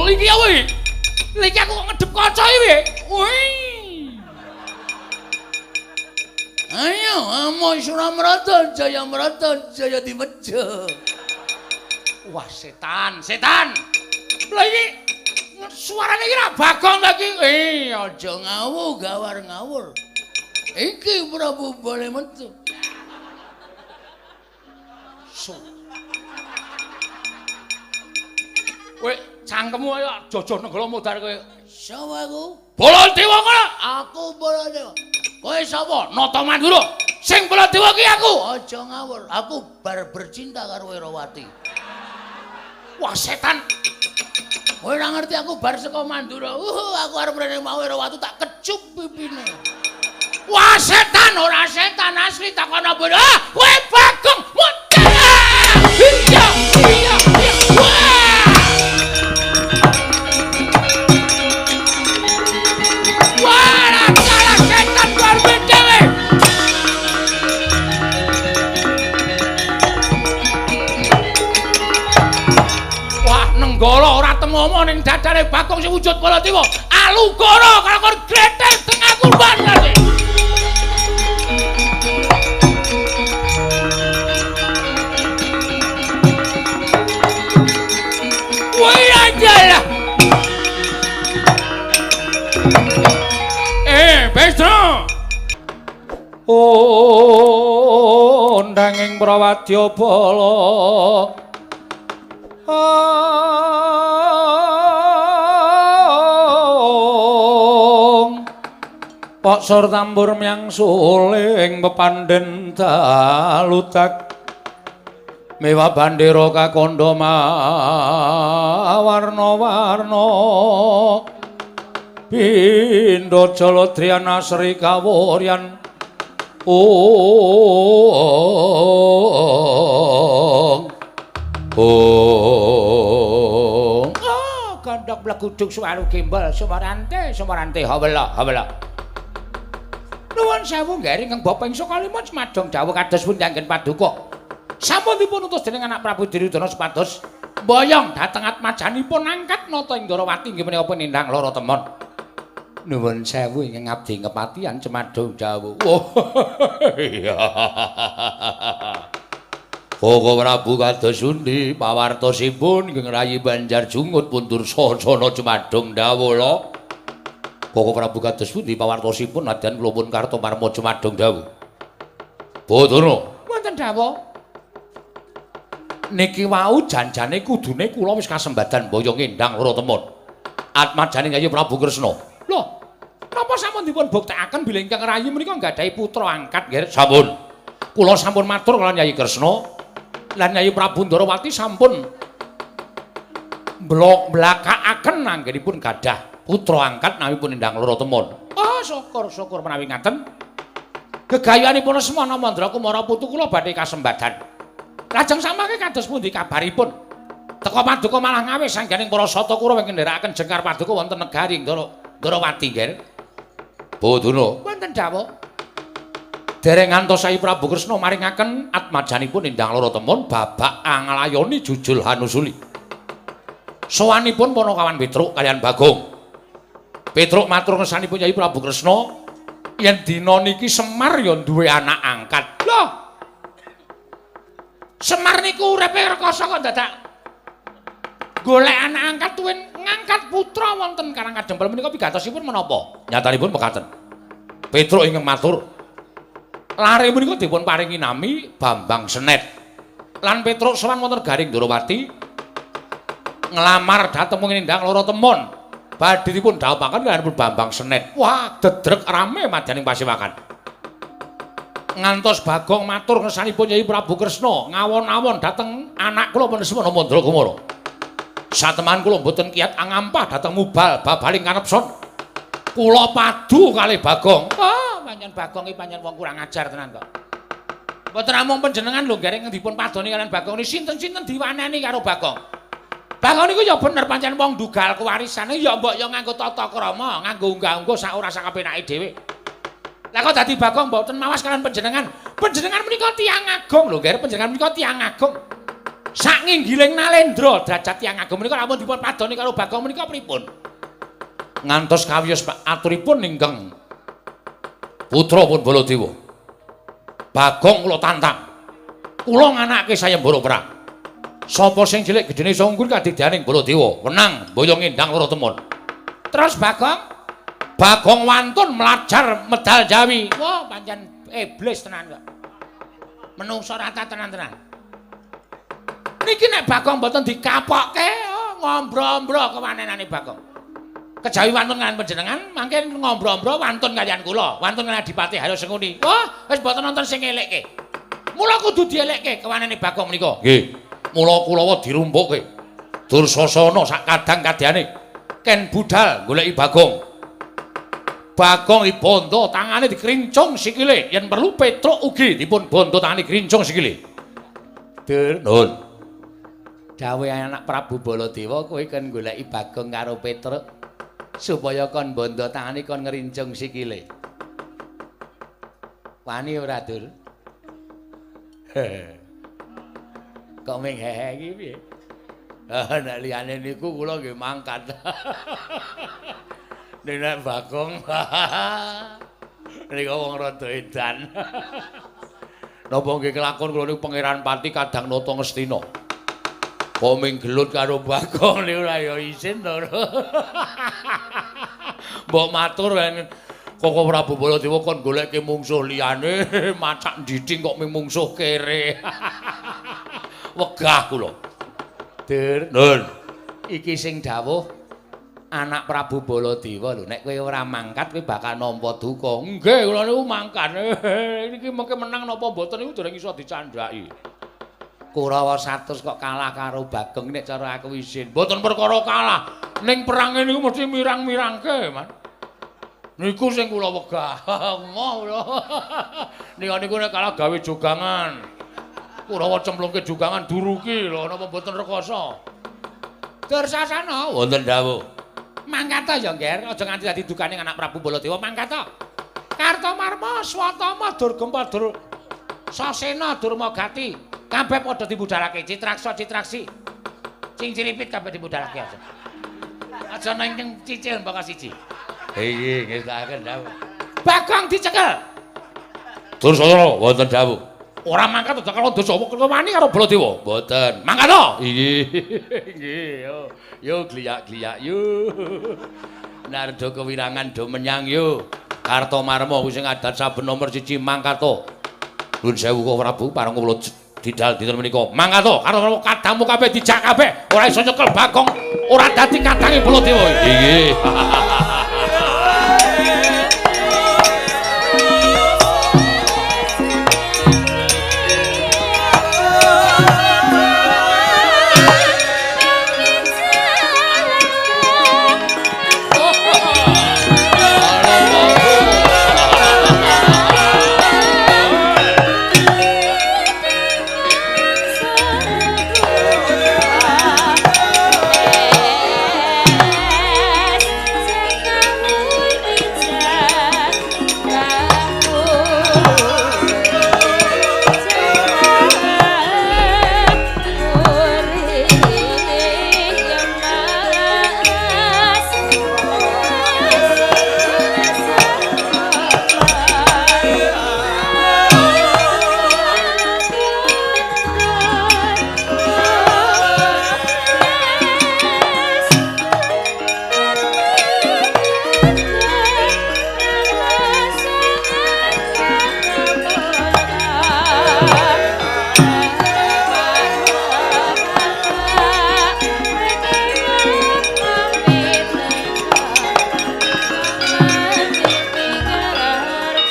Iki ya kowe. Lha iki aku kok ngedep kaca iki. Wih. Ayo, amo Suramrata, Jayamrata, Jaya Dimeja. Wah, setan, setan. Lha iki suarane iki ra Bagong ta iki? Eh, aja ngawur, gawar ngawur. Iki Prabu Bale metu. So. Kowe cangkemmu ayo jojoh Nenggala modar kowe. Sapa aku? Baladewa kono. Aku Baladewa. Kowe sapa? Nata Mandura. Sing Baladewa ki aku. Aja ngawur, aku bar bercinta karo Wirawati. Wah, setan. Kowe ora ngerti aku bar saka Mandura. Aku arep rene mau Wirawati tak kecup pipine. Wah, setan ora setan asli takono bodoh. Ah, kowe Bagong. Modar. Iya, iya, iya. Wah. Wah, kalah setan karepe dhewe. Wah, Nenggala ora temomo ning dadane Bagong sing wujud Baladewa. Alugoro kalakon gretel tengah kurban lagi. Wih aja lah. Bestro. Ondanging prawadya bala. Paksor tambur myang suling pepandhen daludak mewah bandera kakandha mawarna-warna pindha jaladriyana sri kawuryan. Oh, gandhok blegudug suwaru gembel sumarante sumarante hawela hawela. Nuwun sewu nggih ingkang bapa ing Sukalima cumadong dawuh kados pundi anggen paduka. Sampun dipun utus dening anak Prabu Duryudana supados mboyong dhateng atmajanipun angkat nata ing Ndarawati inggih menika penindang lara temon. Nuwun sewu ingkang abdi kepatihan cumadong dawuh. Oh iya. Koko Prabu kados pundi pawartosipun ingkang rayi Banjar Jungut pun Dursasana cumadong dawuh lho. Koko Prabu kados pundi pawartosipun nadyan kula pun Kartomarma cumadong dawuh. Bathara wonten dawuh. Niki wau janjane kudune kula wis kasembadan boyong endang lara temon. Atmajane Yayi Prabu Kresna. Lho, napa sampun dipun buktekaken bilih ingkang rayi menika nggadahi putra angkat nggih? Sampun. Kula sampun matur kaliyan Yayi Kresna lan Yayi Prabu Ndarawati sampun mblakakaken anggenipun gadah putra angkat nawipun endang lara temon. Oh, syukur-syukur menawi ngaten. Gegayuhanipun Semana Mandra Kumara putu kula badhe kasembadan. Lajeng samangke kados pundi kabaripun? Teka paduka malah ngawis sangganing para sata Kurawa ingkang ndherekaken jengkar paduka wonten negari Ndarawati nggih. Bathara wonten dawuh. Dereng ngantos Sai Prabu Kresna maringaken atmajanipun endang lara temon babak anglayoni jujul hanusuli. Sowanipun Panakawan Petruk kaliyan Bagong. Petruk matur ngersanipun Yai Prabu Kresna yen dina niki Semar ya duwe anak angkat. Lho. Semar niku uripe rekoso kok dadak golek anak angkat tuwin ngangkat putra wonten Karang Kadempel menika pigatosipun menapa? Nyatanipun mekaten. Petruk ingkang matur lare menika dipun paringi nami Bambang Senet. Lan Petruk sowan wonten Garing Ndarawati nglamar dhateng nindang lara temon. Badhe dipun dhawuhaken kaliyan Bambang Senet. Wah, dedrek rame madyaning pasewakan. Ngantos Bagong matur ngersanipun Yai Prabu Kresna ngawon-awon dhateng anak kula Semana Mandra Kumara. Sateman kula mboten kiyat angampah dhateng mubal babaling kanepson. Kula padu kalih Bagong. Oh, pancen Bagong iki pancen wong kurang ajar tenan kok. Mboten namung panjenengan lho nggih dipun padoni kaliyan Bagong niki sinten-sinten diwaneni karo Bagong. Bagong niku ya bener pancen wong ndugal kewarisane ya mbok ya nganggo tata krama, nganggo unggah-ungguh sak ora sakapenake dhewe. Lah kok dadi Bagong mboten mawas kaliyan panjenengan. Panjenengan menika tiyang agung lho, nggih, panjenengan menika tiyang agung. Sak nginggiling Nalendra derajat tiyang agung menika lamun dipun padoni karo Bagong menika pripun? Ngantos kawiyos aturipun ingkang putra pun Baladewa. Bagong kula tantang. Kula nganake sayembara perang. Sapa sing cilik gedene iso unggul kadidyaning Baladewa, wenang boyong Endang Loro Temon. Terus Bagong, Bagong wantun mlajar medal Jawi. Wah, pancen iblis tenan kok. Menungso rata tenan-tenan. Niki nek Bagong mboten dikapokke, oh, ngombro-ombro kewanenane Bagong. Kejawi wantun kaliyan panjenengan, mangke ngombro-ombro wantun kaliyan kula, wantun kaliyan Adipati Haryo Sengkuni. Wah, wis mboten nonton sing elekke. Mula kudu dielekke kewanene Bagong menika. Nggih. Mula Kulawa dirumpukke. Dursasana sak kadang kadyane ken budal goleki Bagong. Bagong dibondo tangane dikrincung sikile, yen perlu Petruk ugi dipun bondo tangane krincung sikile. Dur, nuwun. Dawuhe anak Prabu Baladewa kowe kon goleki Bagong karo Petruk supaya kon bondo tangane kon ngrincung sikile. Wani ora, Dur? Kok ming hehe iki piye? Ah, nek liyane niku kula nggih mangkat. Nek Bagong nika wong rada edan. Napa nggih kelakon kula niku Pangeran Pati kadang nata Ngastina. Kok ming gelut karo Bagong niku ora ya isin to. Mbok matur Koko Prabu Baladewa kon goleke mungsuh liyane, macak ndiding kok ming mungsuh kere. Wegah kula. Dur, nun. Iki sing dawuh anak Prabu Baladewa lho, nek kowe ora mangkat kowe bakal nampa duka. Nggih, kula niku mangkat. Niki mengke menang napa mboten niku dereng iso dicandhaki. Kurawa 100 kok kalah karo Bagong nek cara aku isin. Mboten perkara kalah. Ning perange niku mesti mirang-mirangke, Man. Niku sing kula wegah. Moh kula. Nika niku nek kalah gawe jogangan. Kurawa cemplungke jogangan duruki lho napa mboten rekoso. Dursasana wonten dawuh. Mangkat ta ya, Ngger, aja nganti dadi dukane anak Prabu Baladewa, mangkat ta. Kartomarma, Swatama, Durgempa, Dur Sasena, Durmagati, kabeh padha dibudalake Citraksa, Citraksi. Cingciripit kabeh dibudalake aja. Aja nang cicil mbaka siji. Nggih, nggih tak dawuh. Bagong dicekel. Dursasana wonten dawuh. Ora mangkat aja karo dosa wani karo Baladewa. Mboten. Mangkat to? Nggih. Nggih, yo. Yo gliyak-gliyak yo. Nardo kewirangan do menyang yo. Kartomarma kuwi sing adat saben nomor 1 mangkat to. Nuwun sewu Koko Prabu pareng kula didal dinten menika. Mangkat to, Kartomarma kadangmu kabeh dijak kabeh. Ora iso nyekel Bagong, ora dadi kadange Baladewa. Nggih.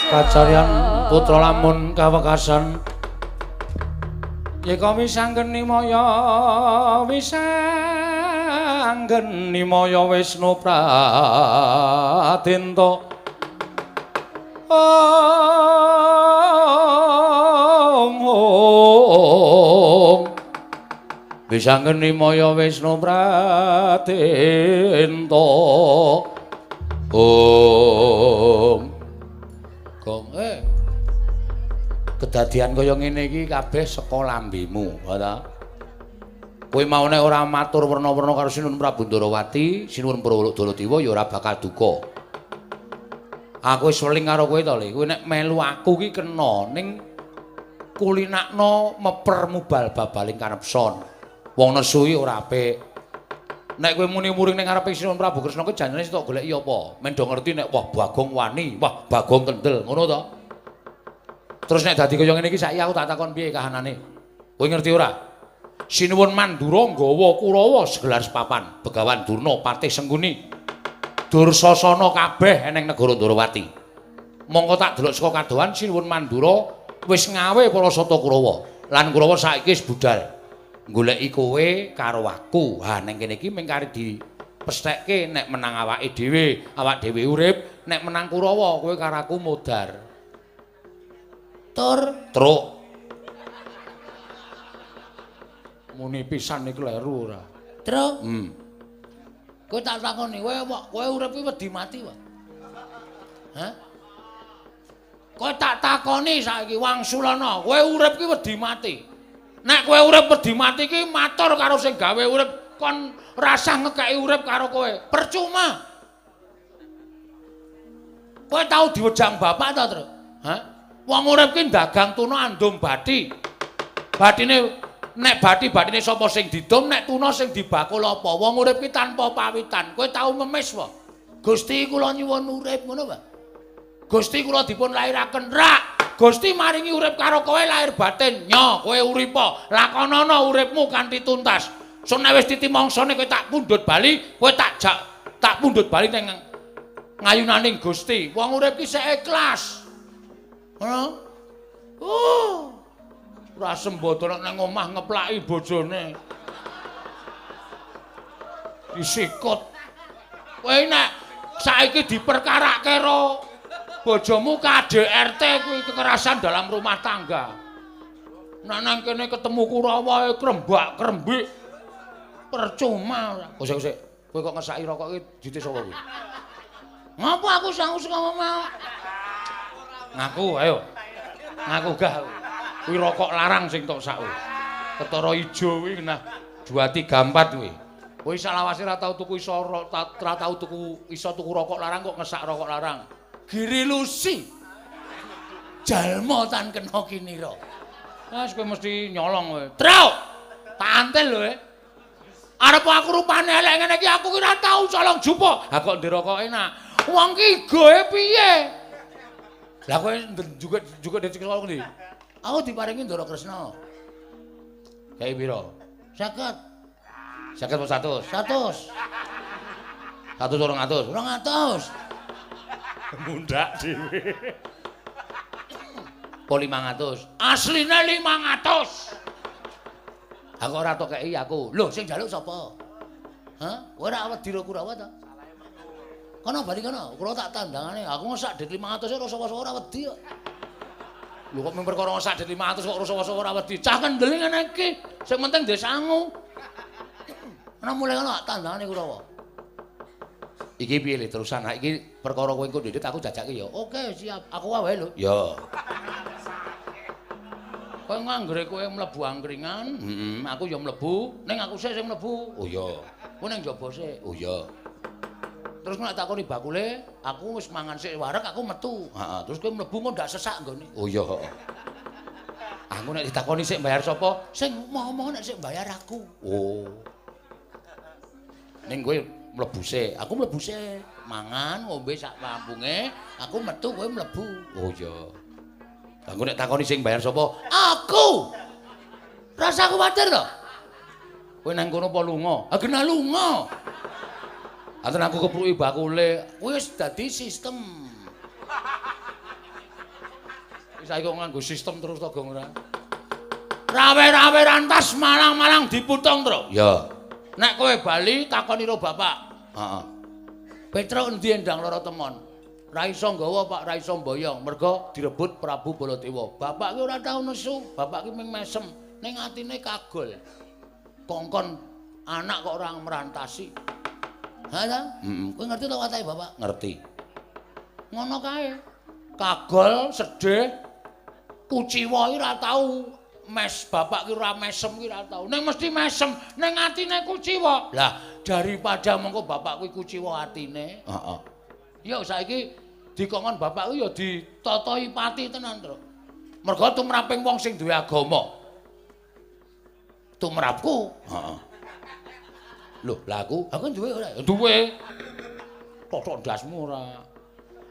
Kacaryan putra lamun kawekasan yeka wisanggeni maya wisanggeni maya Wisnu Pradenta Om Om wisanggeni maya Wisnu Pradenta Om. Gong kedadian kaya ngene iki kabeh saka lambemu, ha ta? Kowe mau nek ora matur werna-werna karo Sinuwun Prabu Ndarawati, Sinuwun Baladewa ya ora bakal duka. Aku wis weling karo kowe to, Le. Kowe nek melu aku ki kena ning kulinakno meper mubal babaling kanepson. Wong nesu iki ora apik. Nek kowe muni muring ning ngarepe Sinuwun Prabu Kresna kuwi janjane sing tok goleki apa? Men do ngerti nek wah Bagong wani, wah Bagong kendel, ngono to. Terus nek dadi kaya ngene iki saiki aku tak takon piye kahanane? Kowe ngerti ora? Sinuwun Mandura nggawa Kurawa segelar sepapan, Begawan Durna, Patih Sengkuni. Dursasana kabeh eneng negara Ndarawati. Mongko tak delok saka kadohan Sinuwun Mandura wis ngawe para sata Kurawa. Lan Kurawa saiki wis budal goleki kowe karo aku. Ha ning kene iki mung kari dipesthekke nek menang awake dhewe, awak dhewe urip, nek menang Kurawa kowe karo aku modar. Tur truk. Muni pisan iki kleru ora? Truk. Kowe tak takoni, kowe urip iki wedi mati wae. Hah? Kowe tak takoni saiki wangsulana, kowe urip iki wedi mati. Nek kowe urip wedi mati iki matur karo sing gawe urip kon rasah ngekeki urip karo kowe. Percuma. Kowe tau diwejang bapak ta, Truk? Hah? Wong urip ki dagang tuna andum bathi. Bathine nek bathi-bathine sapa sing didum, nek tuna sing dibakul apa? Wong urip ki tanpa pawitan. Kowe tau ngemis wae. Gusti kula nyuwun urip ngono wae. Gusti kula dipun lairaken rak. Gusti maringi urip karo kowe lahir batin. Nyo, kowe uripa. Lakonana uripmu kanthi tuntas. Sun nek wis titi mangsane kowe tak pundhut bali, kowe tak jak tak pundhut bali ning ngayunaning Gusti. Wong urip ki sik ikhlas. Ngono. Ora sembodo nek nang omah ngeplaki bojone. Disikut. Kowe nek saiki diperkarake karo bojomu KDRT kuwi kekerasan dalam rumah tangga. Nek nang kene ketemu Kurawa krembak-krembik. Percuma ora. Kosek kosek. Kowe kok ngesaki rokok iki dite sapa kuwi? Ngapa aku sangu saka omah? Ngaku ayo. Ngaku gah. Kuwi rokok larang sing tok sak kuwi. Ketara ijo kuwi nah 2 3 4 kuwi. Kowe salawase ora tau tuku iso ora tau tuku iso tuku rokok larang kok ngesak rokok larang. Giri Lusi. Jalma tan kena kinira. Wes kowe mesti nyolong kowe. Truk. Tak antil lho. Arep aku rupane elek ngene iki aku ki ora tau colong jupuk. Ha kok ndek rokok enak. Wong ki goe piye? Lah kowe juga ndek colong ndi? Aku diparingi Ndara Kresna. Kae pira? 50. 50 apa 100? 100. 100 200. 200. Mundak dhewe. Po 500. Asline 500. Aku ora tok kei aku. Lho sing njaluk sapa? Hah? Kowe ora wedi ro Kurawa ta? Kono bali kono, kula tak tandangane. Aku ngesak dit 500 ora sapa-sapa ora wedi kok. Lho kok mung perkara ngesak dit 500 kok ora sapa-sapa ora wedi. Cah kendel ngene iki. Sing penting ndek sangu. Ana mulai kono tandangane Kurawa. Iki piye le terusan? Ha iki perkara kowe engko ndhedhet aku jajake ya. Oke, siap. Aku wae lho. Ya. Kowe nganggere kowe mlebu angkringan, heeh, aku ya mlebu, ning aku sik sing mlebu. Oh iya. Kowe ning njaba sik. Oh iya. Terus nek takoni bakule, aku wis mangan sik wareg, aku metu. Heeh, terus kowe mlebu kok ndak sesak nggone. Oh iya, heeh. Aku nek ditakoni sik bayar sapa? Sing ngomong nek sik bayar aku. Oh. Ning kowe mlebu sik, aku mlebu sik. Mangan ngombe sak kampunge, aku metu kowe mlebu. Oh iya. Aku nek takoni sing bayar sapa? Aku. Rasa kuwatir to. Kowe nang kono apa lunga? Ha kena lunga. Aten aku kepruki bakule. Kuwi wis dadi sistem. Wis saiki kok nganggo sistem terus to, Gong ora? Rawe-rawe rantas malang-malang diputung, Tru. Ya. Nek kowe bali takoni ro bapak. Heeh. Petruk endi endang lara temon? Ra iso nggawa, Pak, ra iso mboyong, mergo direbut Prabu Baladewa. Bapak ki ora tau nesu, bapak ki mung mesem, ning atine kagol. Kongkon anak kok ora merantasi. Ha ta? Heeh. Kowe ngerti to watake bapak? Ngerti. Ngono kae. Kagol, sedih, kuciwa iki ora tau Mes bapak ki ora mesem ki ora tau. Ning mesti mesem, ning atine kuciwa. Lah, daripada mengko bapak kuwi kuciwa atine. Heeh. Ya saiki dikongkon bapak kuwi ya ditatahi pati tenan, Truk. Mergo tumraping wong sing duwe agama. Tumrapku. Heeh. Lho, lah aku duwe ora? Duwe. Totok ndasmu ora.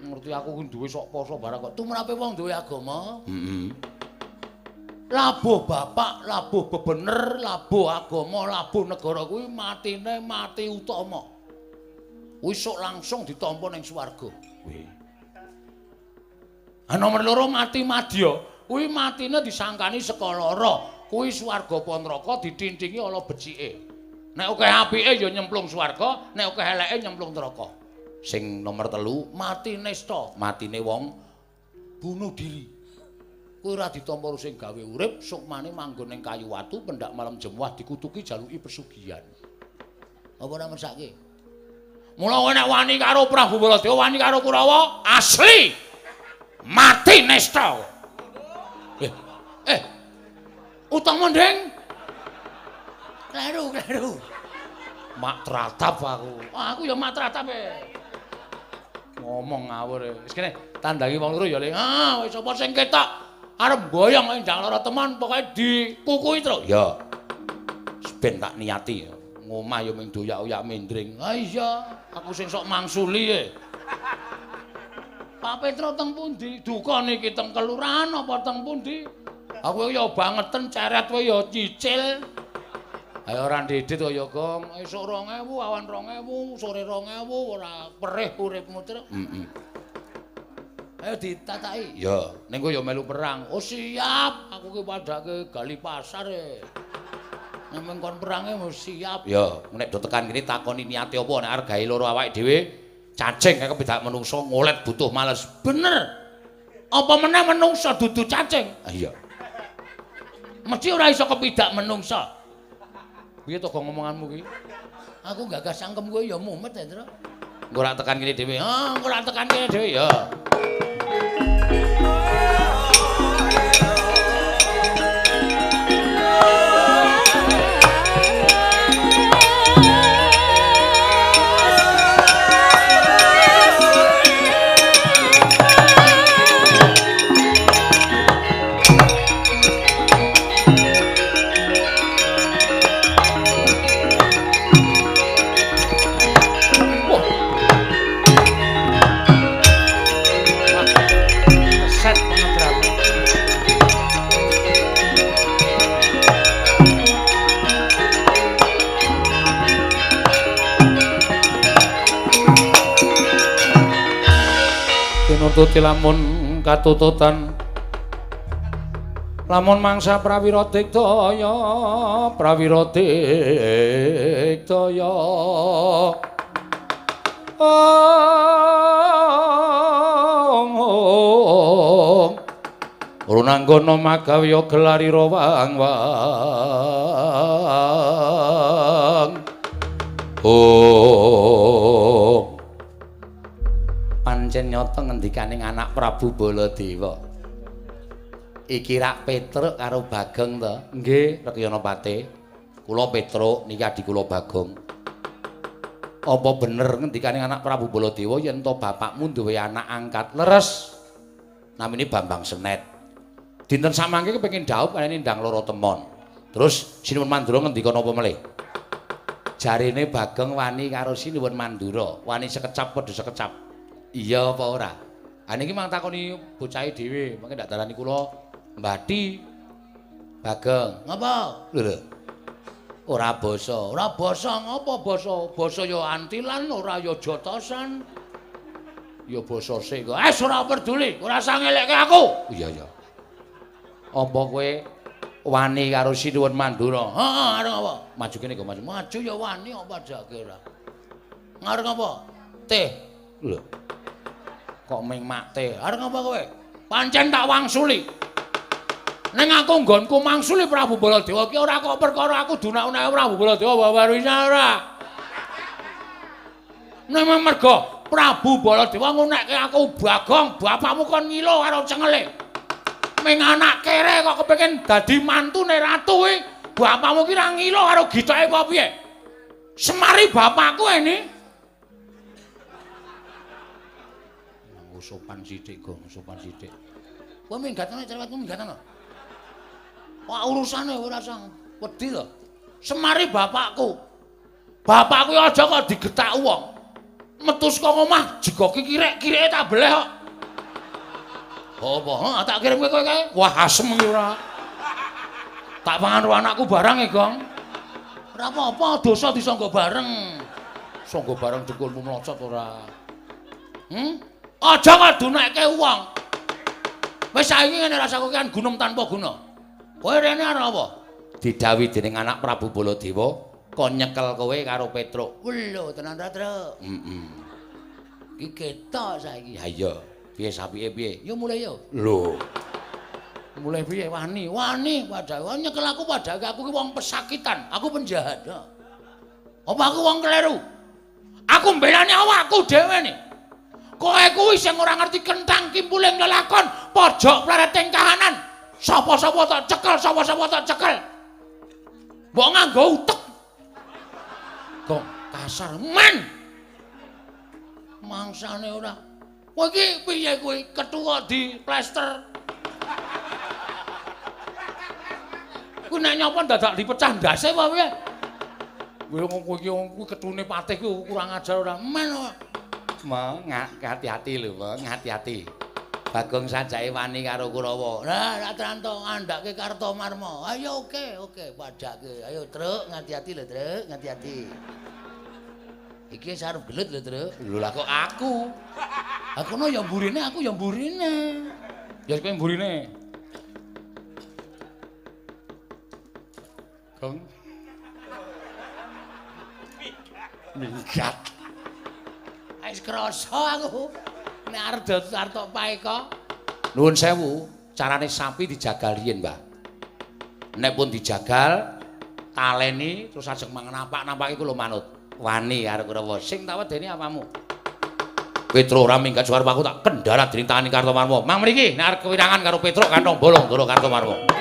Ngerti aku ku duwe sok poso barang kok. Tumrape wong duwe agama. Heeh. Labuh bapak, labuh bebener, labuh agama, labuh negara kuwi matine mati utama. Kuwi sok langsung ditampa ning swarga. Kuwi. Ah nomor loro mati madya, kuwi matine disangkani saka lara. Kuwi swarga apa neraka ditintingi ala becike. Nek akeh apike ya nyemplung swarga, nek akeh eleke nyemplung neraka. Sing nomor 3 mati nista, matine wong bunuh diri. Kuwi ora ditampa sing gawe urip, sukmane manggon ning kayu watu pendak malam jemuah dikutuki jaluki pesugihan. Apa ora mesake? Mula kowe nek wani karo Prabu Baladewa, wani karo Kurawa, asli mati nista. Utama ndeng. Kleru, kleru. Mak tratap aku. Aku ya mak tratap e. Ngomong ngawur e. Wis kene tandangi wong loro ya Le. Ah, wis sapa sing ketok arep mboyong ndang lara teman pokoke dikukuhi truk. Ya. Ben tak niati. Ngomah ya mung doyak-oyak mendring. Ah iya, aku sing sok mangsuli e. Pak Petro teng pundi? Duka niki teng kelurahan apa teng pundi? Aku ya bangeten ceret kowe ya cicil. Ayo ora ndedit kaya Gong. Esuk 2000, awan 2000, sore 2000 ora perih uripmu truk. Heeh. Ayo ditataki. Ya, ning kowe ya melu perang. Oh siap, aku ki padhake gali pasar e. Nek kon perange mesti siap. Ya, nek do tekan kene takoni niate apa nek arep gawe loro awake dhewe, cacing kaya kepidak menungso ngolet butuh males. Bener. Apa meneh menungso dudu cacing? Ah iya. Mesti ora iso kepidak menungso. Piye to gong ngomonganmu ki? Aku gagas cangkem kowe ya mumet ya, Tru. Engko ora tekan kene dhewe. Ah, engko ora tekan kene dhewe ya. Tinututi lamun katututan lamun mangsa prawira digdaya prawira digdaya ong runanggana magawya gelarira wang wang ong. Pancen nyata ngendikaning anak Prabu Baladewa. Iki rak Petruk karo Bagong to? Nggih, Rekyana Pate. Kula Petruk niki adi kula Bagong. Apa bener ngendikaning anak Prabu Baladewa yen to bapakmu duwe anak angkat? Leres. Namine Bambang Senet. Dinten samangke kepengin dhaup kene ndang loro temon. Terus Sinuwun Mandura ngendika napa melih? Jarene Bagong wani karo Sinuwun Mandura, wani sekecap padha sekecap. Iya apa ora? Ha niki mang takoni bocahe dhewe, mangke ndak darani kula mbati. Bagong, ngapa? Lho lho. Ora basa, ora basa ngapa basa? Basa ya antilan, ora ya jotosan. Ya basa sik kok. Eh ora peduli, ora usah ngelekke aku. Iya iya. Apa kowe wani karo Sinuwun Mandura? Heeh, arep apa? Maju kene kok maju. Maju ya wani apa jake ora. Ngarep apa? Teh. Lho. Kok ming makte? Arep ngapa kowe? Pancen tak wangsuli. Ning aku nggonku mangsuli Prabu Baladewa ki ora kok perkara aku dunak-unake Prabu Baladewa wawarina ora. Ning mergo Prabu Baladewa ngunekke aku Bagong, bapakmu kon ngilo karo cengele. Ming anak kere kok kepengin dadi mantune ratu kuwi. Bapakmu ki ra ngilo karo gitoke apa piye? Semari bapakku ini. Nganggo sopan sithik, Gong, sopan sithik. Kowe minggat ana cerewetmu minggat ana. Wah urusane ora usah wedi to. Semari bapakku. Bapakku aja kok digetak wong. Metu saka omah jegoki kirek-kireke tak beleh kok. Apa? Heeh, tak kirim kowe kae. Wah, asem iki ora. Tak pangan karo anakku barang e, Gong. Ora apa-apa, dosa disangga bareng. Sangga bareng dengkulmu mlocot ora. Aja kok dunekke wong. Wis saiki ngene rasaku kan gunem tanpa guna. Kowe rene arep apa? Didhawuhi dening anak Prabu Baladewa kon nyekel kowe karo Petruk. Lho, tenan ra, Truk? Heeh. Iki ketok saiki. Ha iya. Piye sapike piye? Yo mulai yo. Lho. Mulai piye wani? Wani padahal nyekel aku padahal aku ki wong pesakitan, aku penjahat. Apa aku wong kleru? Aku mbelani awakku dhewe nih. Kowe kuwi sing ora ngerti kentang kimpuling lelakon, pojok plereting kahanan. Sapa-sapa tak cekel, sapa-sapa tak cekel. Mbok nganggo utek. Gong, kasar men. Mangsane ora. Kowe iki piye kuwi kethu kok di plester. Kuwi nek nyapa dadak dipecah ndase apa piye? Kowe wong kowe iki wong kuwi kethune patih kuwi kurang ajar ora. Men kok. Meng, hati-hati lho, Meng, hati-hati. Bagong sajake wani karo Kurawa. Lah, ra tranto ngandhake Kartomarma. Ayo oke, oke, padhake. Ayo, Truk, ngati-hati lho, Truk, ngati-hati. Iki wis arep gelut lho, Truk. Lho lah kok aku? Lah kono ya mburine, aku ya mburine. Ya kowe mburine. Gong. Minggat. Wis krasa aku. Nek arep arep tok paeka. Nuwun sewu, carane sapi dijagal riyin, Mbah. Nek pun dijagal, taleni terus ajeng mangan napak-napake kula manut. Wani karo Kurawa. Sing tak wedeni apamu? Petruk ora minggat suwarpaku tak kendharat dening tangane Kartomarma. Mang mriki nek arep kewirangan karo Petruk kantong bolong ndoro Kartomarma.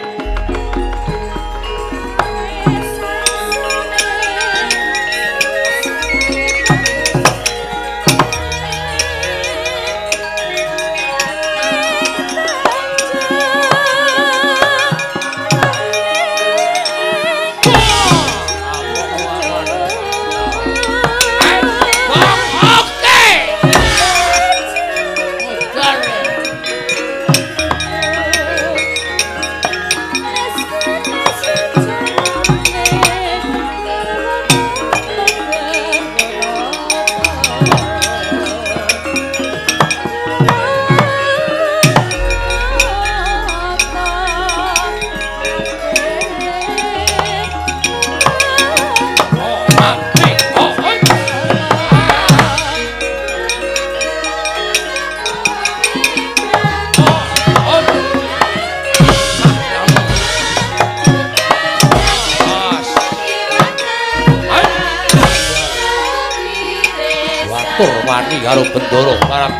Wani karo Bendoro parap.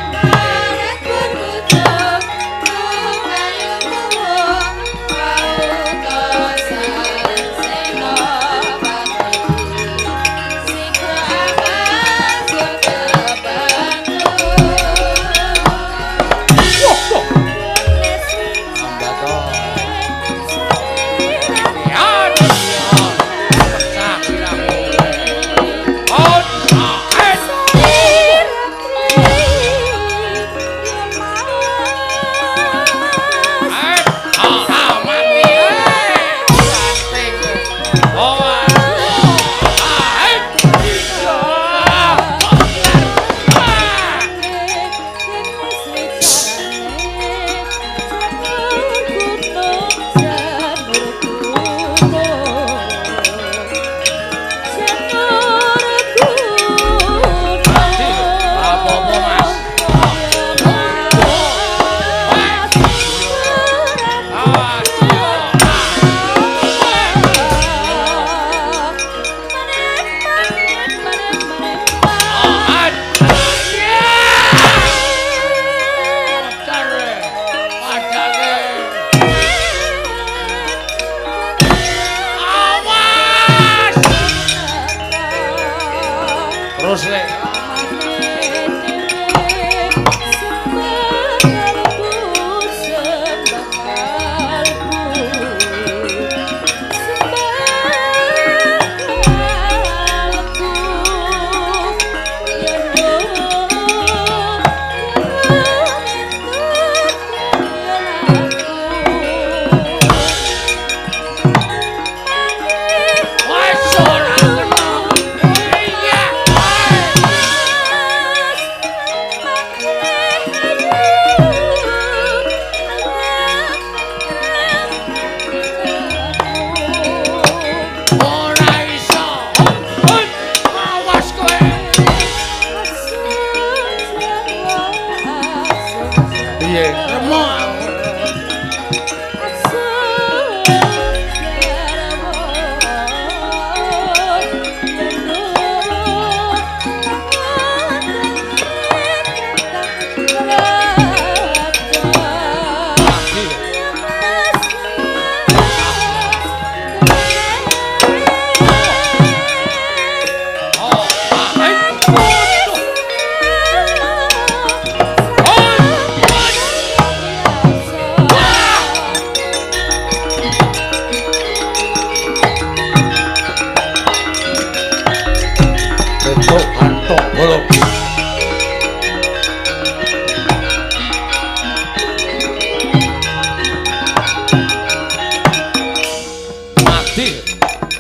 kowe.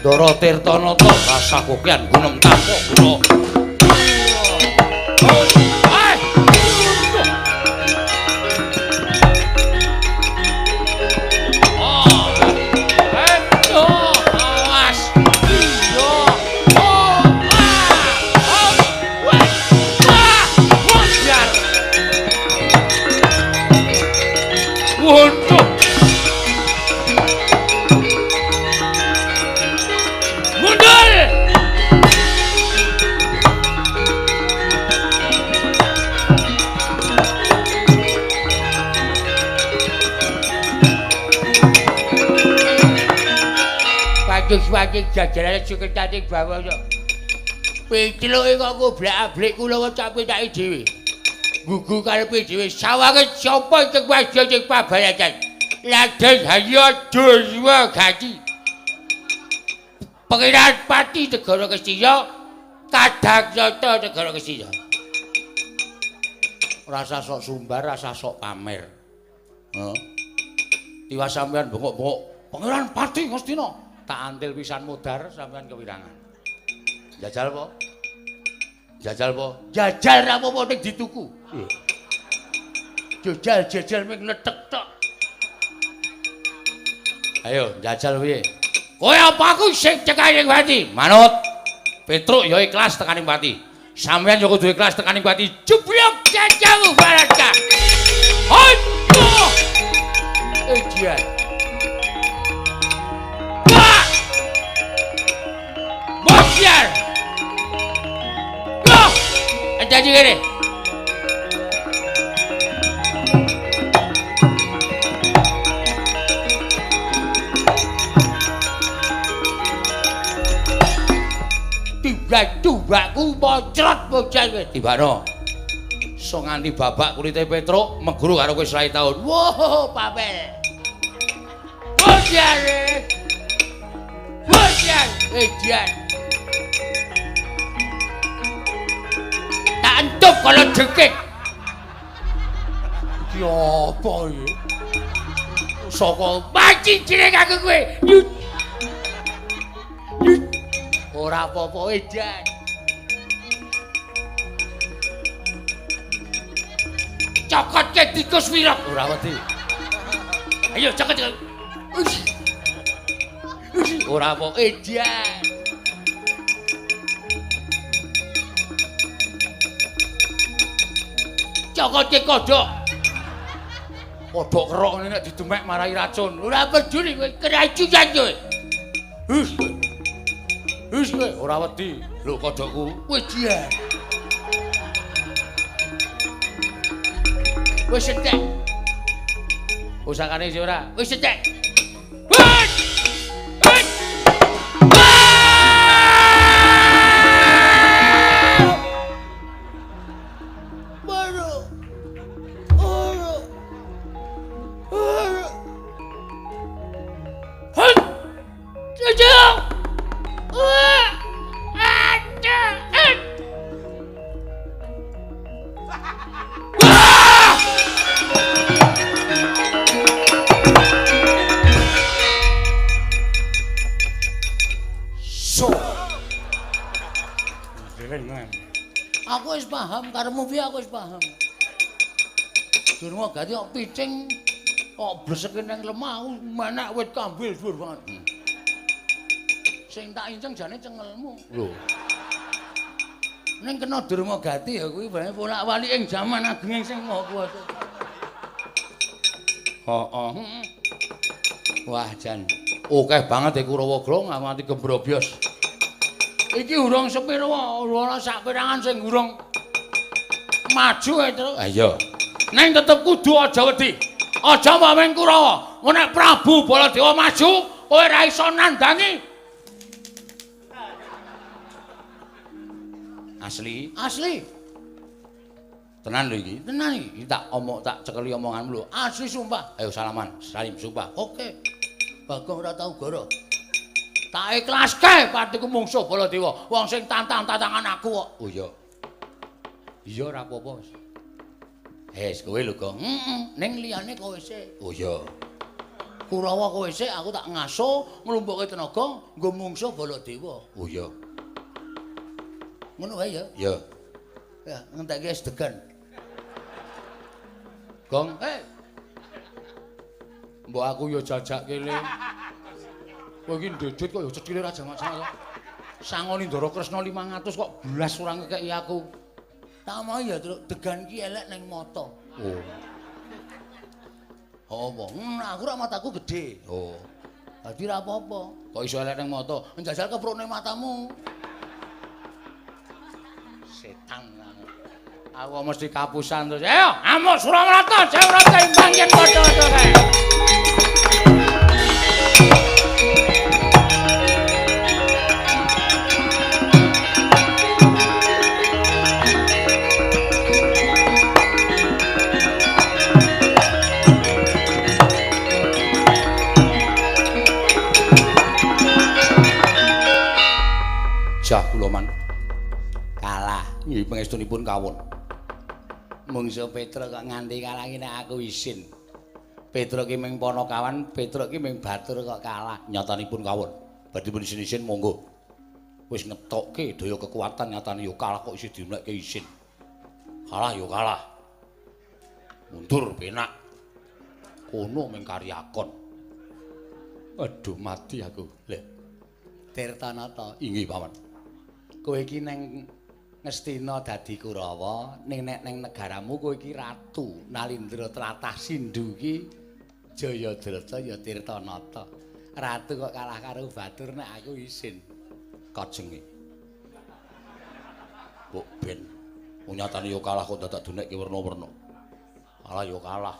Ndara Tirtanata rasah kokian gunung tampa guna. Wajik jajarane suketane bawana. Pitluke kok goblak-ablik kula tak pitake dhewe. Gugu karepe dhewe sawange sapa sing wadya sing pabaratan. Raden Harya Durwa Gati. Pangeran Pati Negara Ngastina, Kadang Nata Negara Ngastina. Rasa sok sumbar, rasa sok pamer. Heeh. Tiwas sampean bengok-bengok Pangeran Pati Ngastina. Tak antil pisan modar sampean kewirangan. Jajal po? Jajal po? Jajal ra apa-apa ning dituku. Jajal jajal ming letek tok. Ayo jajal piye? Kowe apa aku sing cekaning pati? Manut. Petruk ya ikhlas tekaning pati. Sampeyan ya kudu ikhlas tekaning pati. Jeblok jajamu baraka. Aduh. Ejian. Bosiar. Loh, jadi gini. Tiba-tibaku mocrot bocah kowe. Tibano. So nganti babak kulite Petruk meguru karo kowe 20 taun. Wow, papel. Bosiar. Bosiar, ejian. Tak entup kalau jekik. Iki apa iki? Saka maci jeneng aku kowe. Ora apa-apa edan. Cokotke tikus wirok. Ora wedi. Ayo cokot. Ora apa edan. Cokotke kodhok. Kodhok kerok ngene nek didemek marai racun. Ora peduli kowe keracunan kowe. Hus. Hus kowe ora wedi. Lho kodhokku. Wejian. Wis entek. Usakane sih ora? Wis entek. Aku wis paham karepmu piye aku wis paham. Durma Gati kok picing kok bleseke nang lemah aku menek wit kambil dhuwur banget. Sing tak inceng jane cengelmu. Lho. Ning kena Durma Gati ya kuwi bae bolak-walik ing jaman agenging sing Maha Kuwasa. Heeh. Wah jan akeh banget e Kurawa Grong nganti gembrobyos. Iki urung sepiro ora sak perangan sing urung maju e, Truk. Ha iya. Ning tetep kudu aja wedi. Aja waweng Kurawa. Nek Prabu Baladewa maju, kowe ora iso nandangi. Asli, asli. Tenan lho iki. Tenan iki. Iki tak omong tak cekeli omonganmu lho. Asli sumpah. Ayo salaman, salim sumpah. Oke. Bagong ora tau goro. Tak ikhlaske patiku mungsuh Baladewa. Wong sing tantang-tantangan aku kok. Oh iya. Iya ora apa-apa wis. Wis kowe lho, Gong. Heeh, ning liyane kowe sik. Oh iya. Kurawa kowe sik aku tak ngaso nglumpukke tenaga nggo mungsuh Baladewa. Oh iya. Ngono wae ya. Iya. Ya, ngentekke es degan. Gong, hei. Mbok aku ya jajakke le. Kowe iki ndedit kok ya cethile ra jamak-jamak kok. Sangoni Ndara Kresna 500 kok blas ora ngekeki aku. Tak mau ya, Truk, degan ki elek ning mata. Oh. Apa? Aku rak mataku gedhe. Oh. Dadi ra apa-apa. Kok iso elek ning mata? Njajal keprukne matamu. Setan. Aku mesti kapusan terus. Ayo, amuk Suramarta, Jawrata imbang yen padha-padha kae. Jah kula man kalah. Nggih pangestunipun kawon. Mungsuh Petruk kok nganti kalah iki nek aku isin. Petruk ki ming panakawan, Petruk ki ming batur kok kalah. Nyatanipun kawon. Badhe pun isin-isin monggo. Wis ngetokke daya kekuatan nyatane yo kalah kok isih diunekke isin. Kalah yo kalah. Mundur penak. Kono ming karyakon. Aduh mati aku. Lho. Tirtanata. Inggih paman. Kowe iki neng Ngastina dadi Kurawa, ning nek neng negaramu kowe iki ratu. Nalindra tlatah Sindhu iki Jayadrata ya Tirtanata. Ratu kok kalah karo batur nek aku isin. Kajenge. Mbok ben nyatane yo kalah kok dadak dunekke werna-werna. Kalah yo kalah.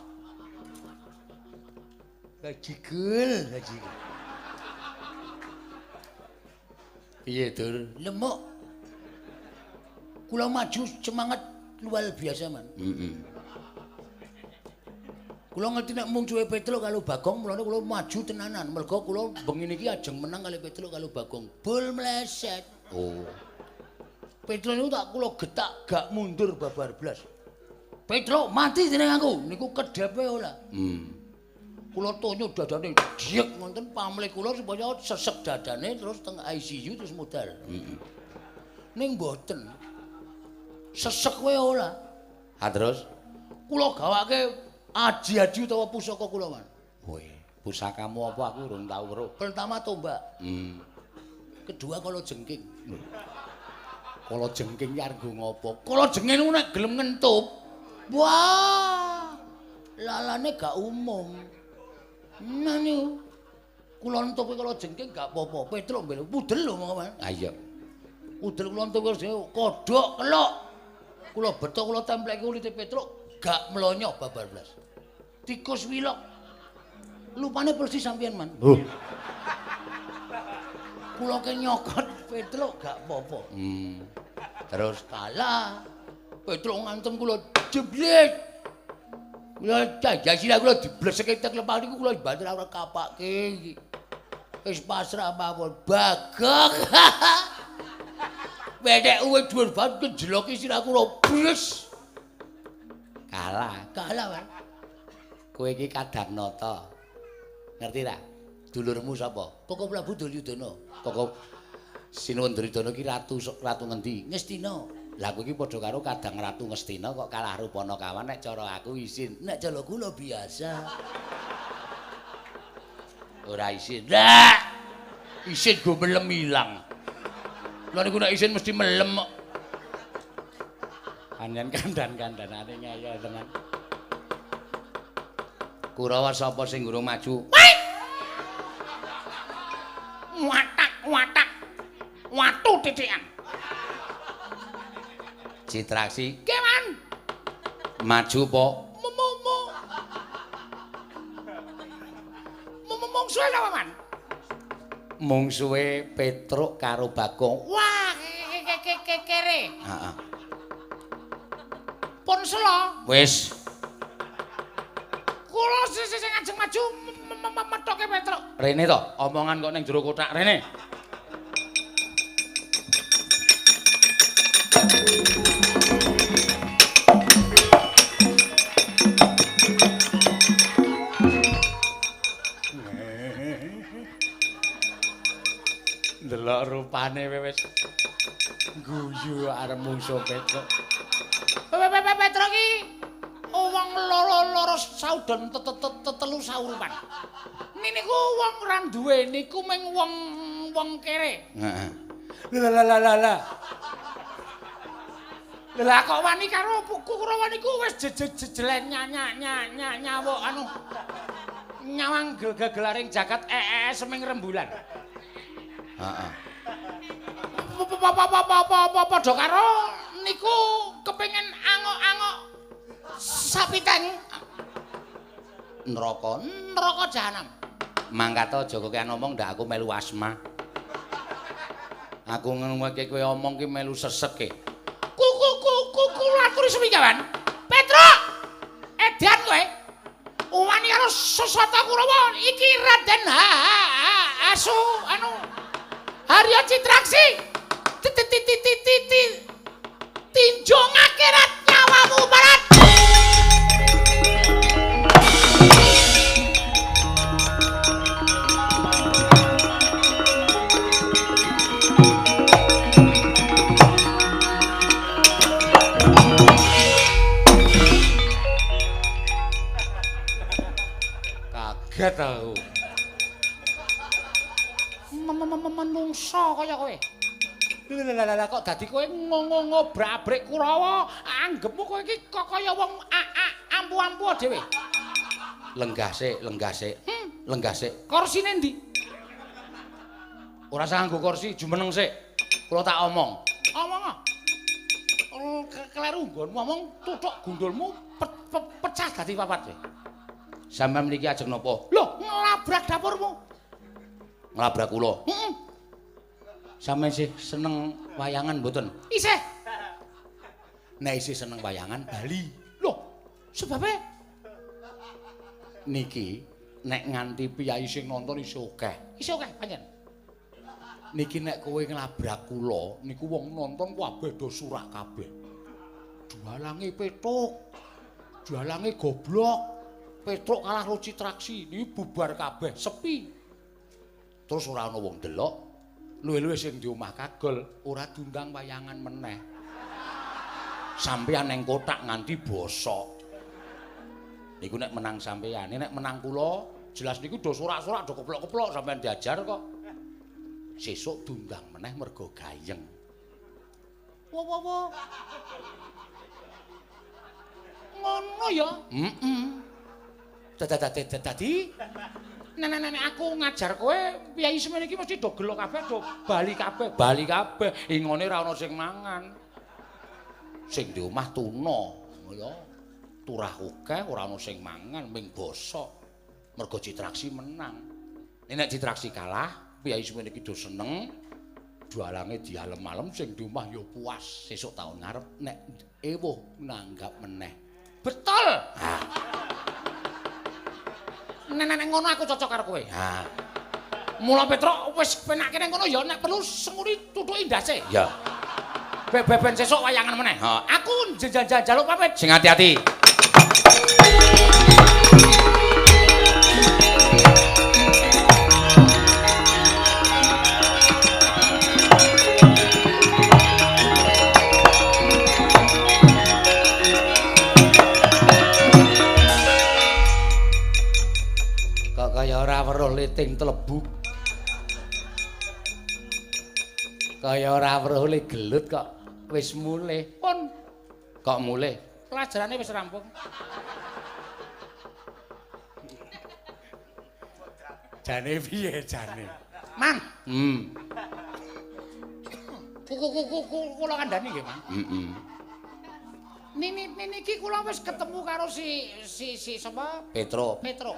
Gajigul, gajigul. Piye, Dur? Lemuk. Kula maju semangat luar biasa, Man. Heeh. Kula ngerti nek mungsuhe Petruk karo Bagong, mulane kula maju tenanan. Mergo kula bengi niki ajeng menang kali Petruk karo Bagong. Bul mleset. Oh. Petruk niku tak kula getak gak mundur babar blas. Petruk mati dening aku. Niku kedhepe ora. Kula tonyo dadane diek ngonten pamlih kula supaya sesek dadane terus teng ICU terus modal. Ning mboten. Sesek kowe ora. Ha terus kula gawake aji-aji utawa pusaka kula, Man. Kowe, pusakamu apa aku urung tau weruh. Pertama tombak. Kedua kala jengking. Kala jengking ki arep nggo ngopo? Kala jengking niku nek gelem ngentup. Wah. Lalane gak umum. Nah niku. Kula entup kala jengking gak apa-apa. Petruk mbel pudel lho monggo, Man. Ha iya. Pudel kula entup kala jengking kodhok kelok. Kula beto kula templeki kulite Petruk gak mlonyo babar blas. Tikus wilok. Lupane persis sampeyan, Man. Lho. Kula ke nyokot Petruk gak apa-apa. Terus kalah. Petruk ngantem kula jeblet. Kula jajah kula dibleseke tek lemah niku kula banter ora kapake iki. Wis pasrah mawon. Bagong. Wedek uwe dhuwur banget kejeloki sirah kula bres. Kalah, kalah, Pak. Kowe iki Kadarnata. Ngerti ta? Dulurmu sapa? Koko Prabu Duryudana. Koko Sinuwun Duryudana iki ratu ngendi? Ngastina. Lah kowe iki padha karo Kadang Ratu Ngastina kok kalah rupana kawan nek cara aku isin. Nek cara kula biasa. Ora isin. Lah. Isin go melem ilang. Lha niku nek isin mesti melem kok. Anyen kandan-kandanane ngeyel tenan. Kurawa sapa sing gurung maju? Watak-watak. Watu titikan. Citraksi. Kewan. Maju po. Mu. Mungsuhe sapa, Man? Mungsuhe Petruk karo Bagong. Wah, kere. Heeh. Pun sela. Wis. Kula sing ajeng maju methoke Petruk. Rene to, omongan kok ning jero kothak rene. Ndelok rupane wis guyu arep mungsuh Petruk. Petruk iki wong loro-loro saudon telu saurupan. Niku wong ora duwe niku mung wong kere. Heeh. Lah. Lah kok wani karo Kurawa niku wis jejelen nyawuk anu nyawang gegelaring jagat seming rembulan. Heeh. Padha karo niku kepengin angok-angok sapiteng neraka, neraka jahanam. Mangkat aja kokean omong ndak aku melu asma. Aku ngrungokke kowe omong ki melu sesek ke. Ku aturi semigawan. Petruk! Edan kowe. Wani karo Sasata Kurawa iki Raden Asu anu Harya Citraksi. Tinjung akhirat nyawamu barat. Kaget aku. Menungso kaya kowe. Lah kok dadi kowe ngobrak-abrik Kurawa, anggepmu kowe iki kok kaya wong ampu-ampu dhewe. Lenggah sik, lenggah sik. Lenggah sik. Korsine endi? Ora usah nganggo kursi, jumeneng sik. Kula tak omong. Omong ah. Kleru nggonmu omong tuthuk gundulmu pecah dadi papat kowe. Sampeyan mriki ajeng napa? Lho, nglabrak dapurmu. Nglabrak kula. Heeh. Sampeyan sih seneng wayangan mboten? Isih. Nek isih seneng wayangan bali. Lho, sebabe niki nek nganti piyayi sing nonton isih akeh. Isih akeh pancen. Niki nek kowe nglabrak kula niku wong nonton kabeh do surak kabeh. Dalange Petruk. Dalange goblok. Petruk kalah karo Citraksi, niki bubar kabeh, sepi. Terus ora ana wong delok. Luwih-luwih sing di omah kagol ora diundang wayangan meneh. Sampeyan ning kothak nganti bosok. Niku nek menang sampeyan, nek menang kula jelas niku do sorak-sorak do keplok-keplok sampeyan diajar kok. Sesuk diundang meneh mergo gayeng. Wo wo wo. Ngono ya? Heeh. Dadi nek aku ngajar kowe piyayi semene iki mesti do gelo kabeh, do bali kabeh, bali kabeh. Ingone ra ono sing mangan. Sing di omah tuna, ya. Turah akeh ora ono sing mangan, ming bosok. Mergo Citraksi menang. Nek Citraksi kalah, piyayi semene iki do seneng. Dalange dialem-alem sing di omah ya puas. Sesuk taun ngarep nek ewuh nanggap meneh. Betul. Ha. Nek ngono aku cocok karo kowe. Ha. Mula Petruk wis penake nang kono ya nek perlu senguri tutuki ndase. Ya. Ben sesuk wayangan meneh. Ha. Aku njaluk pamit. Sing ati-ati. weruh liting telebuk. Kaya ora weruh le gelut kok wis mulih. Pun kok mulih? Pelajarane wis rampung. Jane piye jane? Man. Kula kandhani nggih, Man. Heeh. Niki kula wis ketemu karo si sapa? Petro. Petro.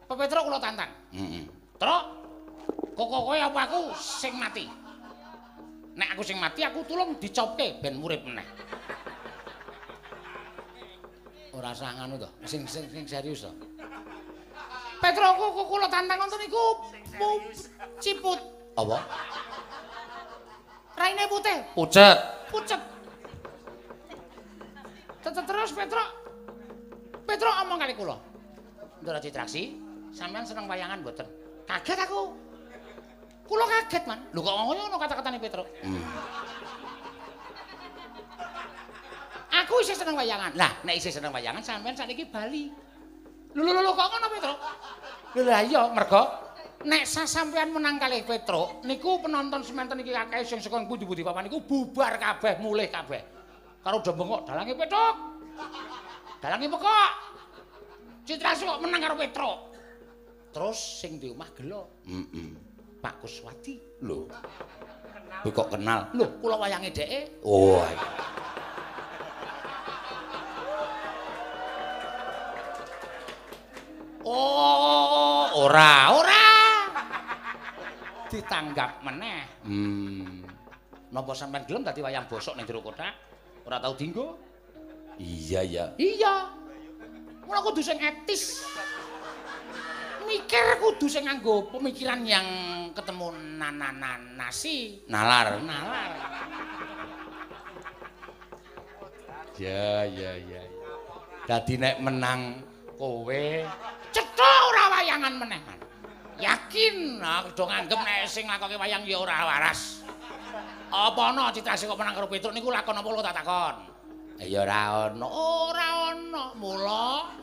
Pak Petro kula tantang. Heeh. Truk. Kok kowe apa aku sing mati? Nek aku sing mati aku tulung dicopke ben urip meneh. Ora usah nganu to, sing serius to. Petro kula tantang nonton niku ciput. Apa? Raine putih. Pucet. Pucet. Terus Petro. Petro omong kali kula. Ndara Citraksi, sampean seneng wayangan mboten? Kaget aku. Kula kaget, Man. Lho kok ngono kata-katane Petro? Aku isih seneng wayangan. Lah, nek isih seneng wayangan sampean sakniki bali. Lho lho lho kok ngono Petro? Lho lah iya, mergo nek sasampean menang kalih Petro niku penonton semanten iki akeh sing saka pundi-pundi papan niku bubar kabeh, mulih kabeh. Karo do bengok dalange Petruk. Dalange pekok. Citraksi kok menang karo Petro. Terus sing di omah gelo. Heeh. Pak Kuswati. Lho. Kowe kok kenal? Lho, kula wayange dheke. Oh. Oh, ora, ora. Ditanggap meneh. Napa sampean gelem dadi wayang bosok ning jero kothak? Ora tau dinggo? Iya, ya. Iya. Mula kudu sing etis. Mikir kudu sing nganggo pemikiran yang ketemu nasi. Nalar. Nalar. Ya, ya, ya. Dadi nek menang kowe cetha ora wayangan meneh. Yakin aku do nganggep nek sing nglakoke wayang ya ora waras. Apa ana Citraksi kok menang karo Petruk niku lakon apa tak takon? Ya ora ana. Ora ana. Mula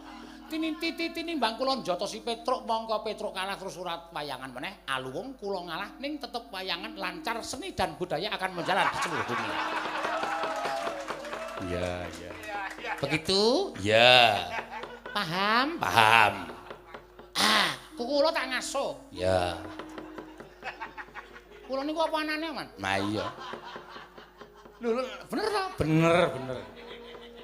tinimbang kula njotosi Petruk mongko Petruk kalah terus ora wayangan meneh, aluwung kula ngalah ning tetep wayangan lancar, seni dan budaya akan menjalar di seluruh dunia. Iya, iya. Begitu? Iya. Paham? Paham. Ah, kula tak ngaso. Ya. Kula niku apa anane, Man? Nah iya. Lho, bener to? Bener, bener.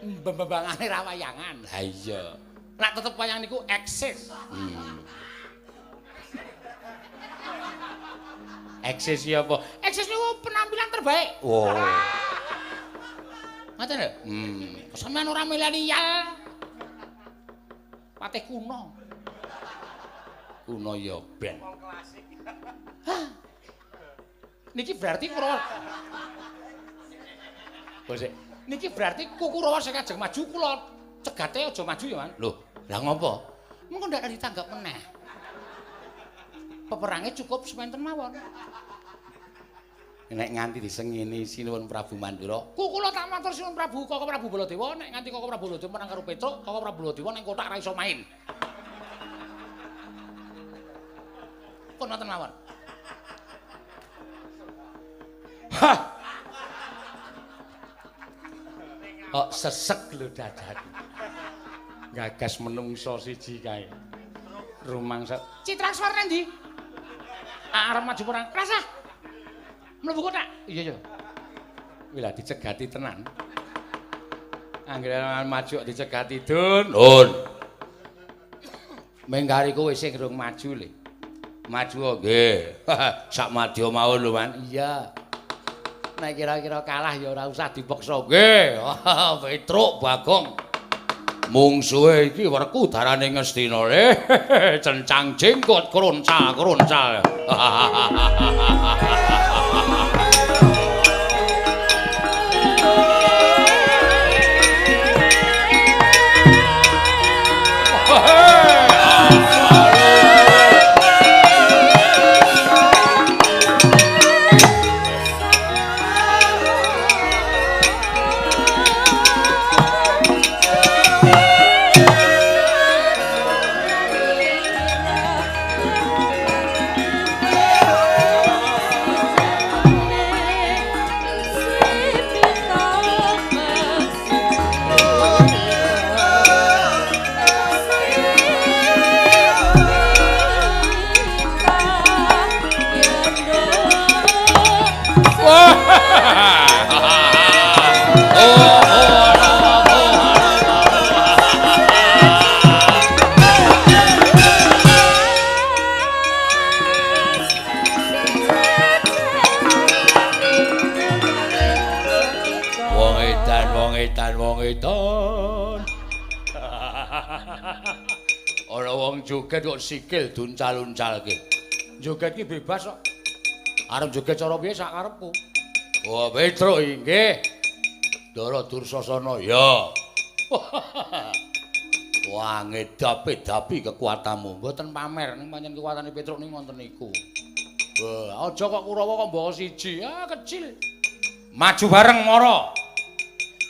Mbembangane ra wayangan. Lah iya. Nek tetep wayang niku eksis. Eksis ya apa? Eksis niku penampilan terbaik. Oh. Ngoten lho. Sampeyan ora milenial. Patih kuno. Kuno ya ben. Hah. Niki berarti Kurawa. Bosek. Niki berarti Kurawa sing ajeng maju kula cegate aja maju ya, Man. Lho, lah ngopo? Mengko ndak ditanggap meneh. Peperange cukup sementen mawon. Nek nganti disengini Sinuwun Prabu Mandura, kula tak matur Sinuwun Prabu Koko Prabu Baladewa, nek nganti Koko Prabu Baladewa menang karo Petruk, Koko Prabu Baladewa ning kothak ra iso main. Pun wonten mawon. Hah. Kok sesek lho dadaku. Gagas menungso siji kae. Rumangsa Citrakswar nang ndi? Arep maju perang. Rasah. Mlebu kothak. Iya, iya. Kuwi lah dicegati tenan. Anggere maju dicegati dun. Nun. Mengkari kowe sing rung maju le. Maju nggih. Sak madya mawon lho, Man. Iya. Nek kira-kira kalah ya ora usah dipeksa. Nggih. Petruk Bagong. Mungsuhe iki werku darane Ngastina. Cencang jenggot kroncal-kroncal. Edan wong edan wong edan. Ana wong joget kok sikil duncal-uncalke. Joget ki bebas kok. Arep joget cara piye sak karepku. Wah, Petruk inggih. Ndara Dursasana ya. Wah, ngedapi-dapi kekuatanmu. Mboten pamer ning pancen kekuatane Petruk ning wonten niku. Wah, aja kok Kurawa kok mbawa siji. Ah, kecil. Maju bareng mara.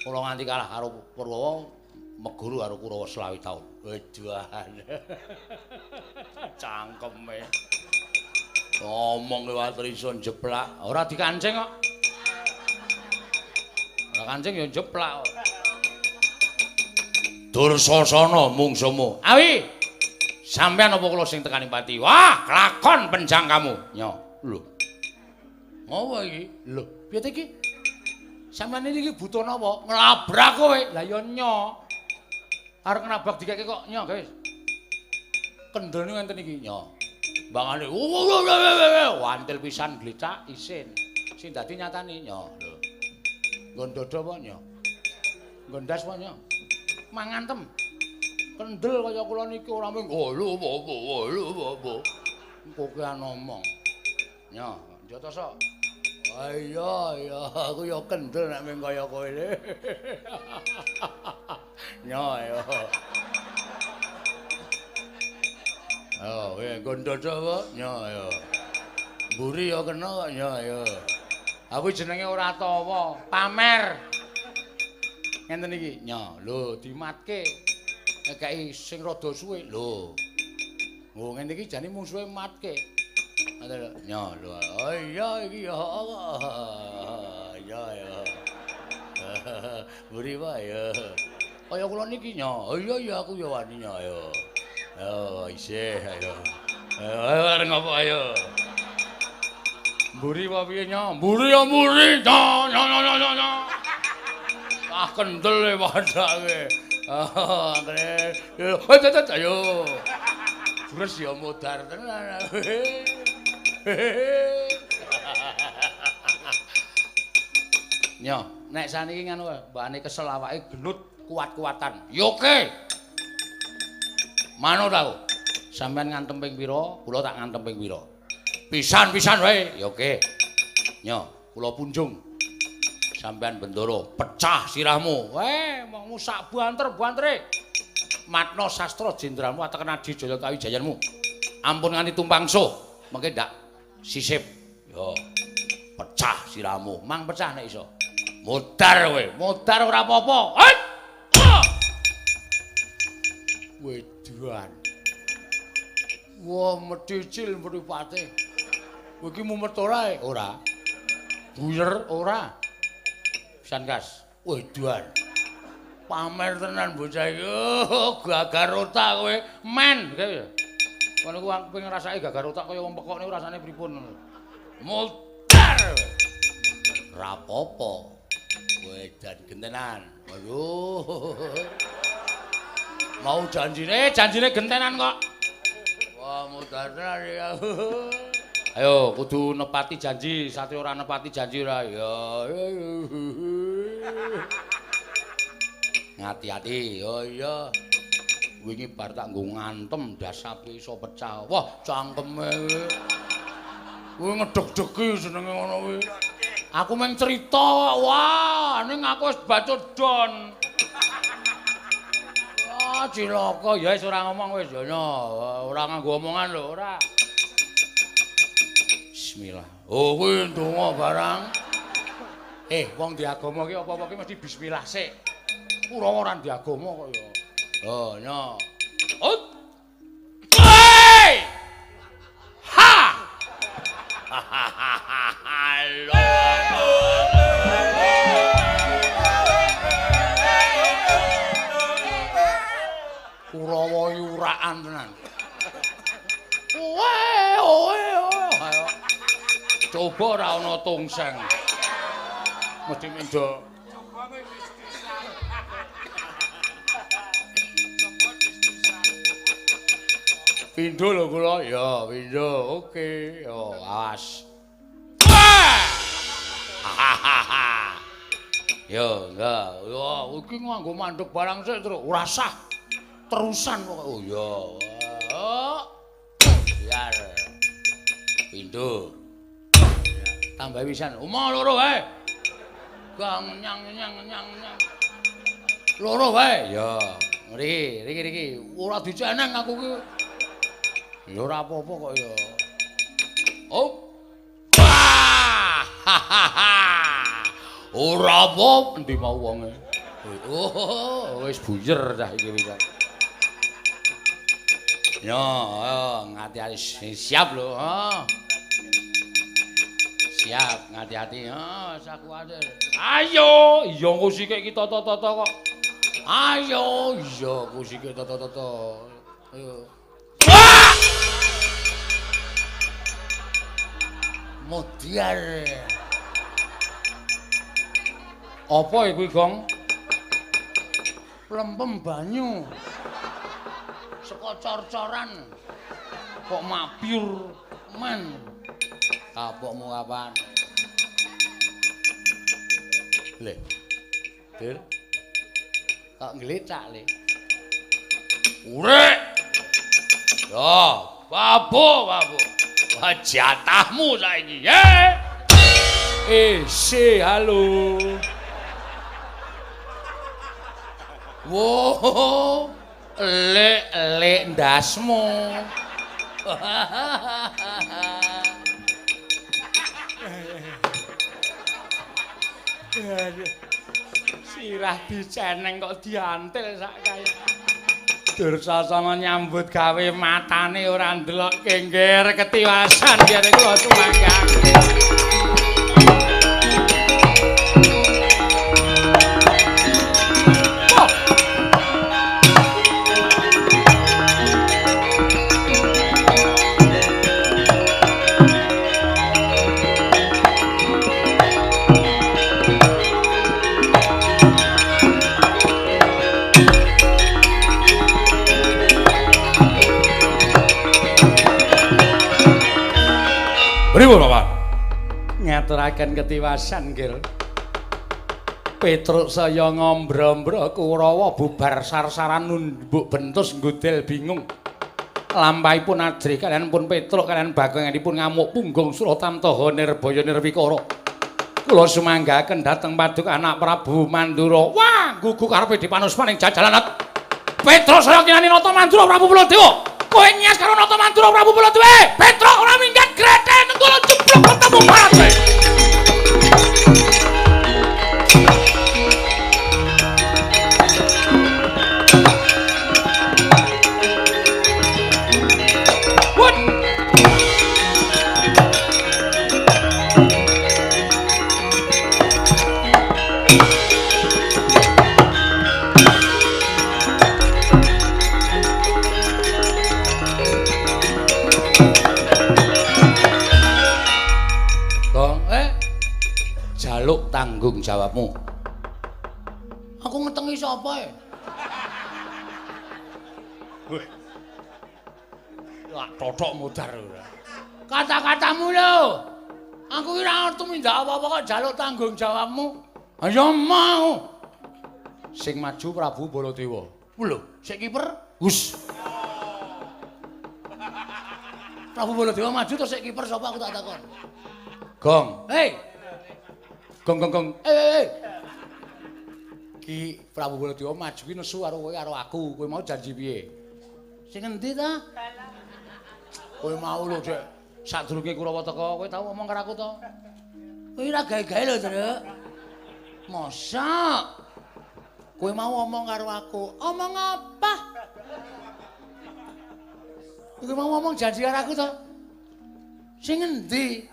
Kula nganti kalah karo Purwawa, meguru karo Kurawa 25 taun. Weduan. Cangkeme. Ngomong liwat iso njeplak, ora dikancing kok. Ora kancing ya njeplak kok. Dursasana mungsumu. Awi. Sampeyan apa kula sing tekani pati? Wah, kelakon penjangkamu. Nyo. Lho. Ngopo iki? Lho, piye ta iki? Sampeyan iki butuh napa? Nglabrak kowe. Lah ya nyo. Arep nabrak dikeke kok nyo, guys. Kendel niku ngenten iki, nyo. Bangane wantil pisan glecak isin. Sing dadi nyatane nyo. Lho. Nggon dodo apa nyo? Nggon ndas apa nyo? Mangantem. Kendel kaya kula niki ora mung lho apa lho apa. Kokean ngomong. Nyo, njatoso. Ah iya iya, aku ya kendel nek mung kaya kowe. Nyo ayo. Oh, kowe nggon dodo apa? Nyo ayo. Mburi ya kena kok nyo ayo. Aku jenenge ora tawa, pamer. Ngenten iki, nyo, lho dimatke. Ngekeki sing rada suwe. Lho. Oh, ngene iki jane mungsuhe matke. Ngoten lho. Nyo, lho. Oh iya iki ya. Ya ya. Mburi wae ya. Kaya kula niki nyo. Oh iya iya aku ya wani nyo ayo. Ayo isih ayo. Ayo arep ngopo ayo. Mburi apa piye nyo? Mburi ya mburi. Nyo nyo nyo nyo nyo. Ah kendel e padake. Ah angre. Yo ayo. Jures ya modar tenan. Nyo, nek saniki ngono mbakane kesel awake gelut kuat-kuatan. Yo oke. Manut aku. Sampeyan ngantem ping pira, kula tak ngantem ping pira. Pisan-pisan wae. Ya oke. Nyo, kula punjung. Sampeyan bendoro, pecah sirahmu. Weh, mongmu sak banter-bantere. Matna sastra jendralmu ateken Adi Jaya Kawijayanmu. Ampun nganti tumpangsuh, mengke ndak sisip. Yo. Pecah sirahmu, mang pecah nek iso. Modar kowe, modar ora apa-apa. Weduan. Wah, medicil mripate. Kowe iki mumet ora? Ora. Buyer ora. Pisan gas. Weduan. Pamer tenan bocah iki. Oh, gagar otak kowe. Men. Ngono ku aku pengen ngrasake gagar otak kaya wong pekok niku rasane pripun ngono. Modar. Rapopo. Kowe dan gentenan. Waduh. Mau janjine, janjine gentenan kok. Wah, modar tenan ya. Ayo kudu nepati janji, satria ora nepati janji ora. Ya. Ngati-ati. Oh iya. Wingi bar tak nggo ngantem dasape iso pecah. Wah, cangkeme. Kuwi ngedeg-degi jenenge ngono kuwi. Aku mung cerita, wah, ning aku wis bacut don. Wah, cilaka ya wis ora ngomong wis ya ora nganggo omongan lho, ora. Bismillah. Oh, kuwi ndonga barang. Wong di agama ki apa-apa ki mesti bismillah sik. Kurawa ora di agama kok ya. Oh, nyo. Oh. Hey! Ha! Halo. Kurawa yuraan tenan. Owe, owe, owe. Ayo. Coba ora ana tongseng. Mesti mendo. Pindho lho kula. Ya, pindho. Oke. Yo, awas. Yo, enggak. Yo, iki nganggo mandeg barang sik terus ora sah. Terusan pokoke. Oh iya. Oh. Biar. Pindho. Tambah pisan. Umo loro wae. Gang nyang nyang nyang nyang. Loro wae. Ya. Mriki, riki riki. Ora diceneng aku ki. Ya ora apa-apa kok ya. Oh. Wah. Ora apa endi mau wonge. Oh, wis buyer dah iki pisan. Yo, ayo ngati-ati siap lho, ha. Siap, ngati-ati. Ha, sak kuwatir. Ayo, iya engko sikik iki tata-tata kok. Ayo, iya engko sikik tata-tata. Ayo. Wah! Modiar. Apa kuwi, Gong? Lempem banyu. Saka cor-coran. Kok mabyur men. Kapokmu kapan? Le. Dir. Kok nglecak, Le? Urek. Yo, babu, babu. Wah, jatahmu saiki, ye. Eh, halo. Wo, lek-lek ndasmu. Sirah diceneng kok diantil sak kae. Dursasana nyambut gawe matane ora ndelok kengger ketiwasan biar kula sumangga. Pripun, Bapak? Ngaturaken ketiwasan, Gil. Petruk saya ngombro-ombro Kurawa bubar sarsaran nunduk bentus nggudel bingung. Lampahipun ajrih kalian pun Petruk kalian bagonganipun ngamuk punggung Suratamtaha Nirbaya Nirwikara. Kula sumanggaken dhateng paduka anak Prabu Mandura. Wah, gugu karepe dipanuspaning jajalan. Petruk saya kinani Nata Mandura Prabu Baladewa. Kowe nyas karo Nata Mandura Prabu Baladewa. Petruk ora minggat grete nenggala jeblok ketemu parate. Jaluk tanggung jawabmu. Aku ngetengi sapa e? Weh. Lak totok mudar ora. Kata-katamu lho. Aku ora tumindak apa-apa kok jaluk tanggung jawabmu. Ayo mau. Sing maju Prabu Baladewa. Lho, sik kiper? Hus. Prabu Baladewa maju terus sik kiper sapa aku tak takon. Gong. Hei. Gong gong gong. Eh. Ki Prabu Baladewa maju ki nesu karo kowe karo aku. Kowe mau janji piye? Sing endi ta? Kowe mau lho, Dek. Sadurunge Kurawa teka, kowe tau ngomong karo aku to? Kowe ora gawe-gawe lho, Truk. Mosok? Kowe mau ngomong karo aku. Omong apa? Kowe mau ngomong janji karo aku to? Sing endi?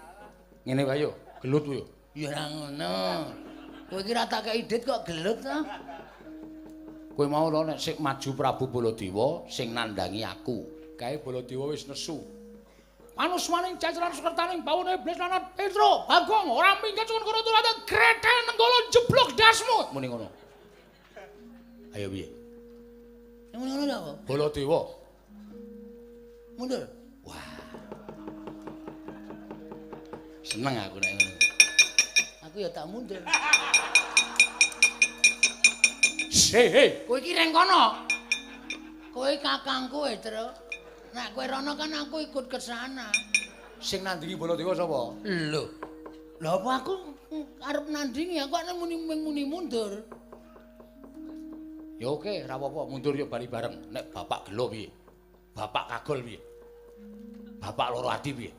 Ngene wae yo, gelut yo. Ya ora ngono. Kowe iki ra tak kei dit kok gelut to? Kowe mau lho nek sik maju Prabu Baladewa sing nandangi aku. Kae Baladewa wis nesu. Manusmaning jajaran sukertaning bawone iblis lanat Petruk, Bagong ora minggat suwun kono turate grethel nenggala jeblok dasmu. Muni ngono. Ayo piye? Muni ngono lho apa? Baladewa. Mundur. Wah. Seneng aku nek ngono. Aku ya tak mundur. Iblis, he. Kowe iki reng kono. Kowe kakangku e, Tru. Nek kowe rono kan aku ikut ke sana. Sing nandingi Baladewa sapa? Lho. Lha apa aku arep nandingi? Aku nek muni mundur. Ya oke, ora apa-apa, mundur yo bali bareng. Nek bapak gelo piye? Bapak kagol piye? Bapak loro ati piye?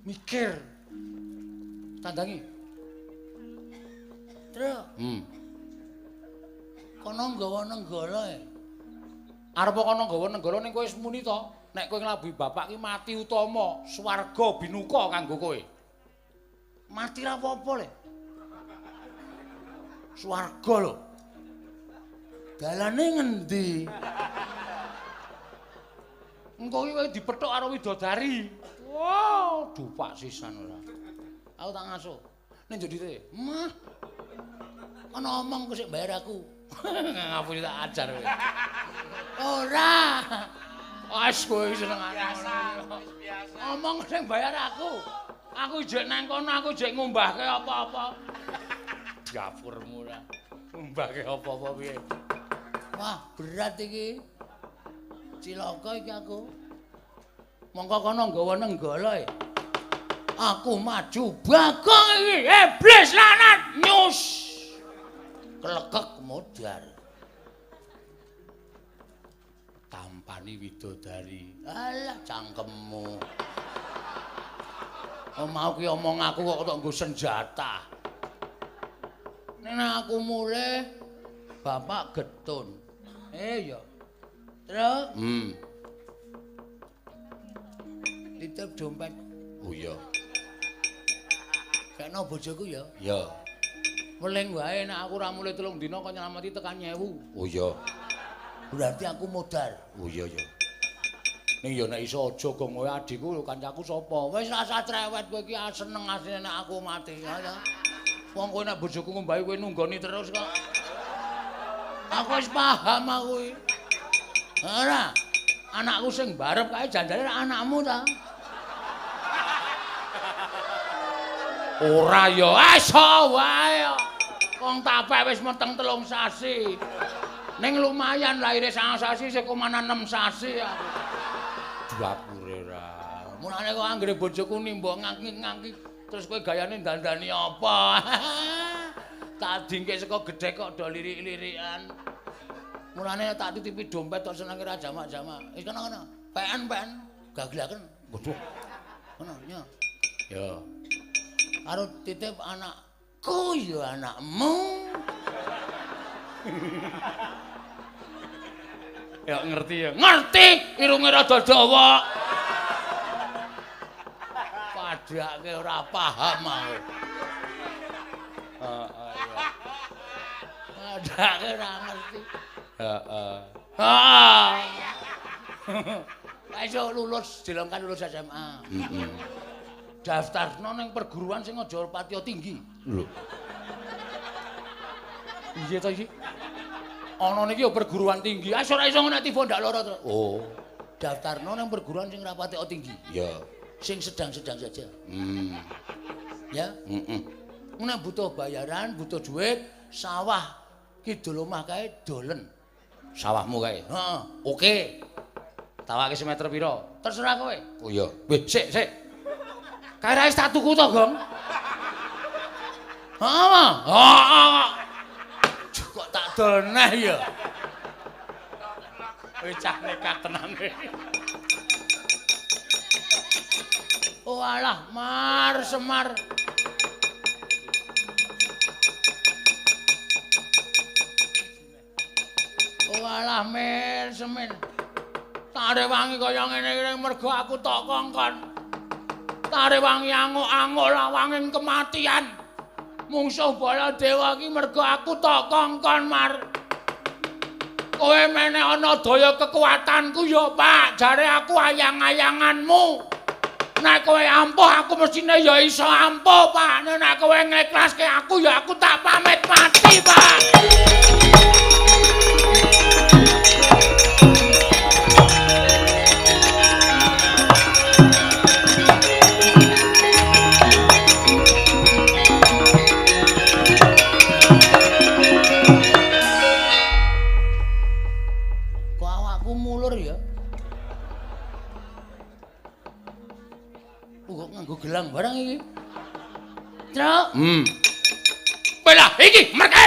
Mikir. Tandangi. Tru. Kono nggawa nenggala e. Arep kono nggawa nenggala ning kowe wis muni to? Nek kowe nglabuhi bapak ki mati utama, swarga binuka kanggo kowe. Mati ra apa-apa le. Swarga lho. Dalane ngendi? Engko ki kowe dipethuk karo widodari. Wow, dupak sisan ora. Aku tak ngasuh. Ning jodite. Mah. Ana omong kok sik bayar aku. Ngapusi tak ajar kowe. Ora. Wis kowe senengane. Biasa, wis biasa. Omong sing bayar aku. Aku jek nang kono, aku jek ngumbahke apa-apa. Dapurmu ora. Ngumbahke apa-apa piye? Wah, berat iki. Cilaka iki aku. Mongko kono nggawa nenggala e. Aku maju Bagong iki. Iblis laknat nyus. Klekek modar. Tampani widodari. Alah cangkemmu. Oh, mau ki omong aku kok tok nggo senjata. Nek aku mulih bapak getun. Ya. Terus? Titip dompet. Oh iya. Kena bojoku ya. Iya. Weling wae nek aku ora mulih 3 dina kok nyelameti tekan 1000. Oh iya. Berarti aku modar. Oh iya ya. Ning ya nek iso aja gong kowe adikku lho kancaku sapa? Wis rasa cerewet kowe iki seneng asline nek aku mati. Ya. Wong kowe nek bojoku ngombahi kowe nunggoni terus kok. Aku wis paham aku iki. Ora. Anakku sing barep kae jandane anakmu ta. Ora ya, iso wae. Wong tapek wis meteng 3 sasi. Ning lumayan lahire 9 sasi sik kumanan 6 sasi aku. Dapure ra. Mulane kok anggere bojoku nimbok ngangki-ngangki terus kowe gayane dandani apa? Tak dingke saka gedhe kok do lirik-lirikan. Mulane tak titipi dompet tok senenge ra jamak-jamak. Wis kono-kono. PN-PN gaglaken. Waduh. Kono nya. Ya. Karo titip anakku ya anakmu. Ya ngerti ya. Ngerti, irunge rada dawa. Padake ora paham aku. Heeh iya. Padake ora ngerti. Heeh. Heeh. Lah iso lulus, dilongkan lulus SMA. Heeh. Daftarno ning perguruan sing aja patiya tinggi. Lho. Piye to iki? Ana niki ya perguruan tinggi. Ah ora iso nek tiba ndak lara to. Oh. Daftarno ning perguruan sing ora patiya tinggi. Ya. Sing sedang-sedang saja. Ya. Heeh. Nek butuh bayaran, butuh duit, sawah kidul omah kae dolen. Sawahmu kae. Heeh. Oke. Tawake semeter pira? Terserah kowe. Oh iya. Weh, sik, sik. Kae ra wis tak tuku to, Gong? Heeh. Heeh. Kok tak dol neh ya. Wis cah nekat tenan. Oh alah, Mar Semar. Oh alah, Mir Semin. Tak rewangi kaya ngene iki mergo aku tok kongkon. Tak rewangi anguk-anguk lawanging kematian. Mungsuh Baladewa iki mergo aku tok kongkon, Mar. Kowe meneh ana daya kekuatanku ya, Pak. Jare aku ayang-ayanganmu. Nek kowe ampuh aku mestine ya iso ampuh, Pak. Nek kowe ngeklaske aku ya aku tak pamit mati, Pak. barang iki. Truk. Lah iki merke.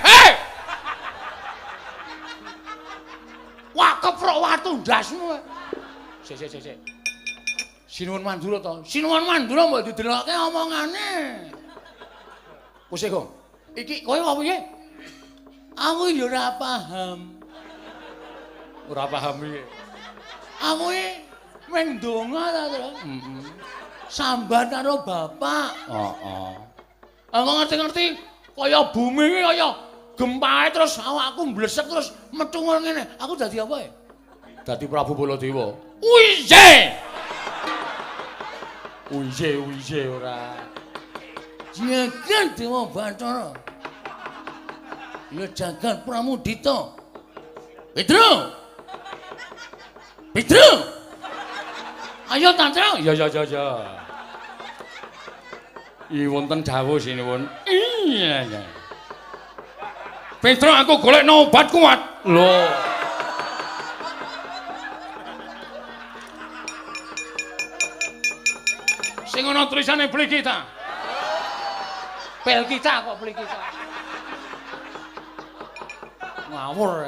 Hei. Wah, keprok watu ndasmu. Sik sik sik sik. Sinuwun Mandura to. Sinuwun Mandura mbok didelokke omongane. Wis Gong. Iki kowe apa piye? Aku ya ora paham. Ora paham piye? Aku iki mung ndonga ta, Tru. Heeh. Sambat karo bapak. Heeh. Aku ngerti-ngerti kaya bumi iki kaya gempae terus awakku mblesek terus metu ngene. Aku dadi apa ya? Dadi Prabu Baladewa. Wije. Wije wije ora. Jagat Dewa Bathara. Ya jagat Pramudita. Petro. Petro. Ayo Tantra. Ya ya ya ya. I wonten dawuh sinuwun. Iya ya. Petro aku golekno obat kuat. Lho. Sing ana tulisane beli kita. Pel kita kok beli kita. Ngawur.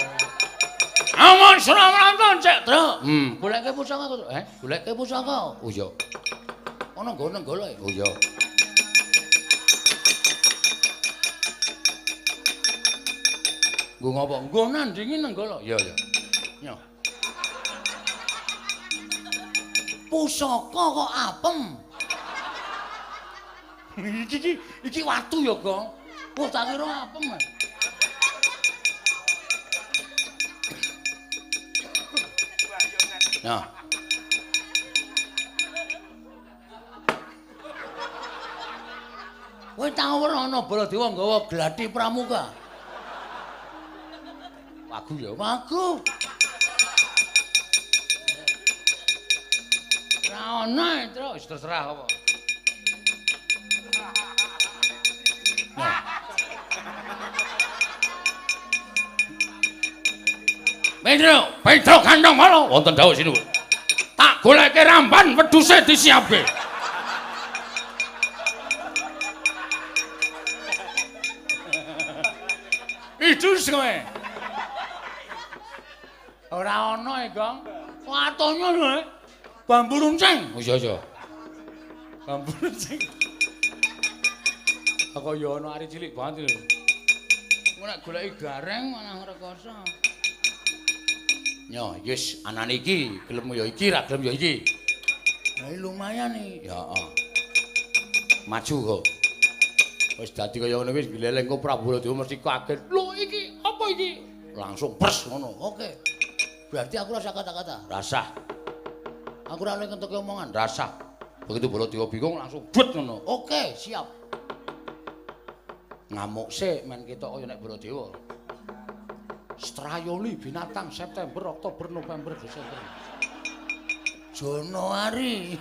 Amun Suramranta cek, Tru. Goleke pusaka kok. Goleke pusaka. Oh iya. Ana nggone golek. Oh iya. Nggo ngopo? Nggo nandingi Nenggala. Iya iya. Nyo. Pusaka kok apem. Iki iki watu ya, Gong. Wah, tak kira apem. Nah. Kowe tau ora ana Baladewa nggawa gladi pramuka? Wagu ya, wagu. Ora ana, Tru, wis terserah apa. Nah. Petro, Petro kandang mara wonten dawuh sinuwun. Tak goleke ramban wedhuse disiapke. Idus kowe. Ora ana e, Gong. Watonya lho. Bambu runcing. Oh iya iya. Bambu runcing. Kok ya ana ari cilik banget lho. Engko nek goleki gareng malah rekoso. Yo, yes, anane iki gelem ya iki, ra gelem ya iki. Lah lumayan iki. Ya, heeh. Maju kok. Wis dadi kaya ngono wis gleleng kok Prabu Baladewa mesti kaget. Lho iki apa iki? Langsung pers ngono. Oke. Berarti aku rasa kata-kata. Rasah. Aku ora oleh ngentuke omongan. Rasah. Begitu Baladewa bingung langsung but ngono. Oke, siap. Ngamuk sik men ketok kaya nek Baladewa. Strayoli binatang September, Oktober, November, Desember. Januari.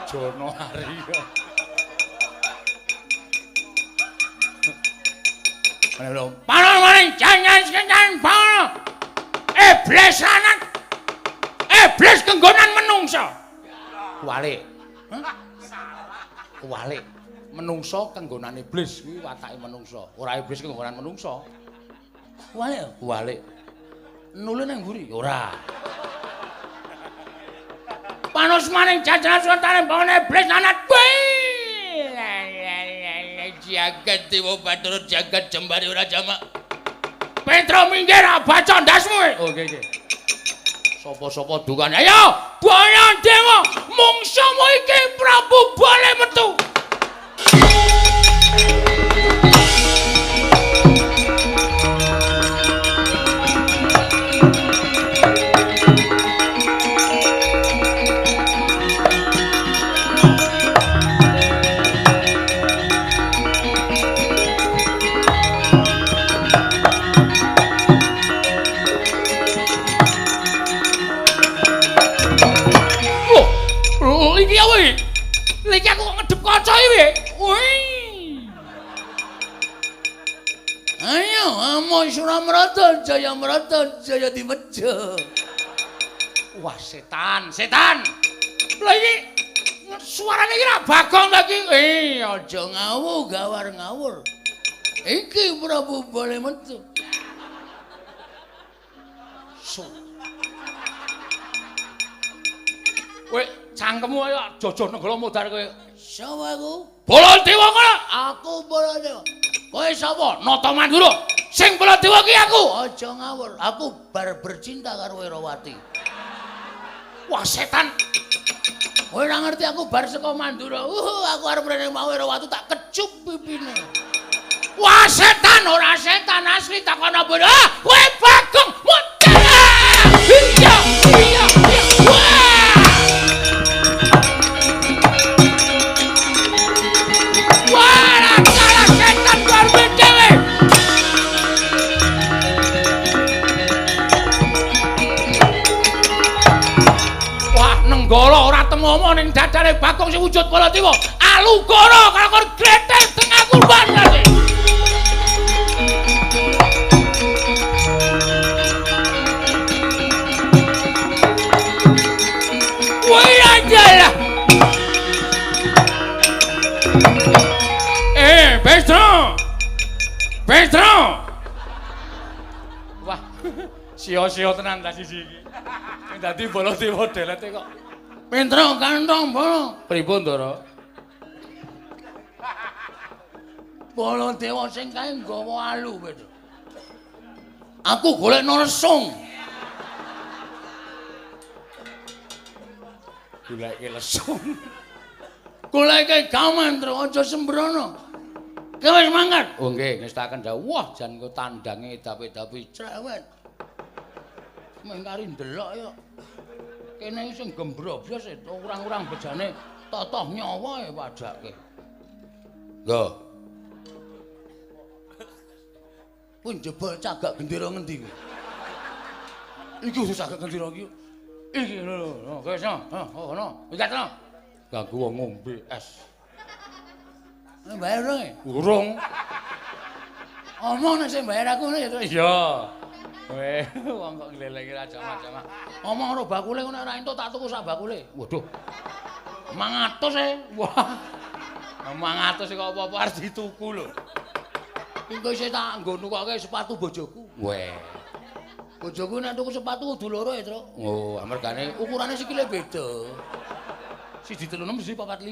Januari. Panon maning jangan sekencan panon. Iblis lanang. Iblis kenggonan menungsa. Kuwalik. Hah? Kuwalik. Menungsa kenggonan iblis kuwi watake menungsa. Ora iblis kenggonan menungsa. Kuwalik, kuwalik. Nule nang mburi? Ora. Panos maning jajaran suwentane bangun iblis lanang. Jagat Dewa Bathara jagat jembare ora jamak. Petro minggir baca ndasmu. Oke oke. Sapa-sapa dukane. Ayo, Baladewa, mungsuhmu iki Prabu Bale metu. Iki apa iki? Iki aku kok ngedep kaca iki. Woi. Ayo, amo Suramrata, Jayamrata, Jaya Dimeja. Wah, setan, setan. Lah iki Suarane iki ra Bagong ta iki? Aja ngawur, gawar ngawur. Iki Prabu Balametu. Kowe cangkemmu ayo jojoh Nenggala modar kowe. Sapa aku? Baladewa kono. Aku Baladewa. Kowe sapa? Nata Mandura. Sing Baladewa ki aku. Aja ngawur, aku bar bercinta karo Wirawati. Wah setan. Kowe ora ngerti aku bar saka Mandura. Aku arep rene mau Wirawati tak kecup pipine. Wah setan, ora setan asli takono bodoh. Ah, kowe Bagong modar. Iya, iya, iya. Wah. Wah, kalah setan karepe dhewe. Wah, Nenggala ora temomo ning dadane Bagong sing wujud Baladewa. Alugoro karo gretel tengah kurban lagi. Petro! Petro! Wah, sia-sia tenan ta siji iki. Sing dadi Baladewa delete kok. Petro kantong bolo. Pripun, Ndara? Baladewa sing kae nggawa alu, Petro. Aku golekno lesung. Goleke lesung. Goleke gaman, Tru, aja sembrono. Kowe wis mangkat. Oh nggih, ngestaken dawuh. Wah, jan kok tandange dapi-dapi cerewet. Mung kari ndelok ya. Kene sing gembrobyos orang-orang bejane totoh nyawa e padake. Lho. Kuwi njebol cagak gendera ngendi kuwi? Iki khusus cagak gendera iki. Iki lho lho, wis oh ngono. Iki ngono. Ganggu wong ngombe es. Bayar urung? Urung. Omong nek sing bayar aku ngono ya, Tru. Iya. Weh, wong kok ngleleki ra jamak-jamak. Omong karo bakule ngono ora entuk tak tuku sak bakule. Waduh. 500 e. Wah. 500 kok apa-apa arep dituku lho. Engko isih tak nggo nukoke sepatu bojoku. Weh. Bojoku nek tuku sepatu kudu loro ya, Tru. Oh, amergane ukurane sikile beda. Siji 36, siji 45.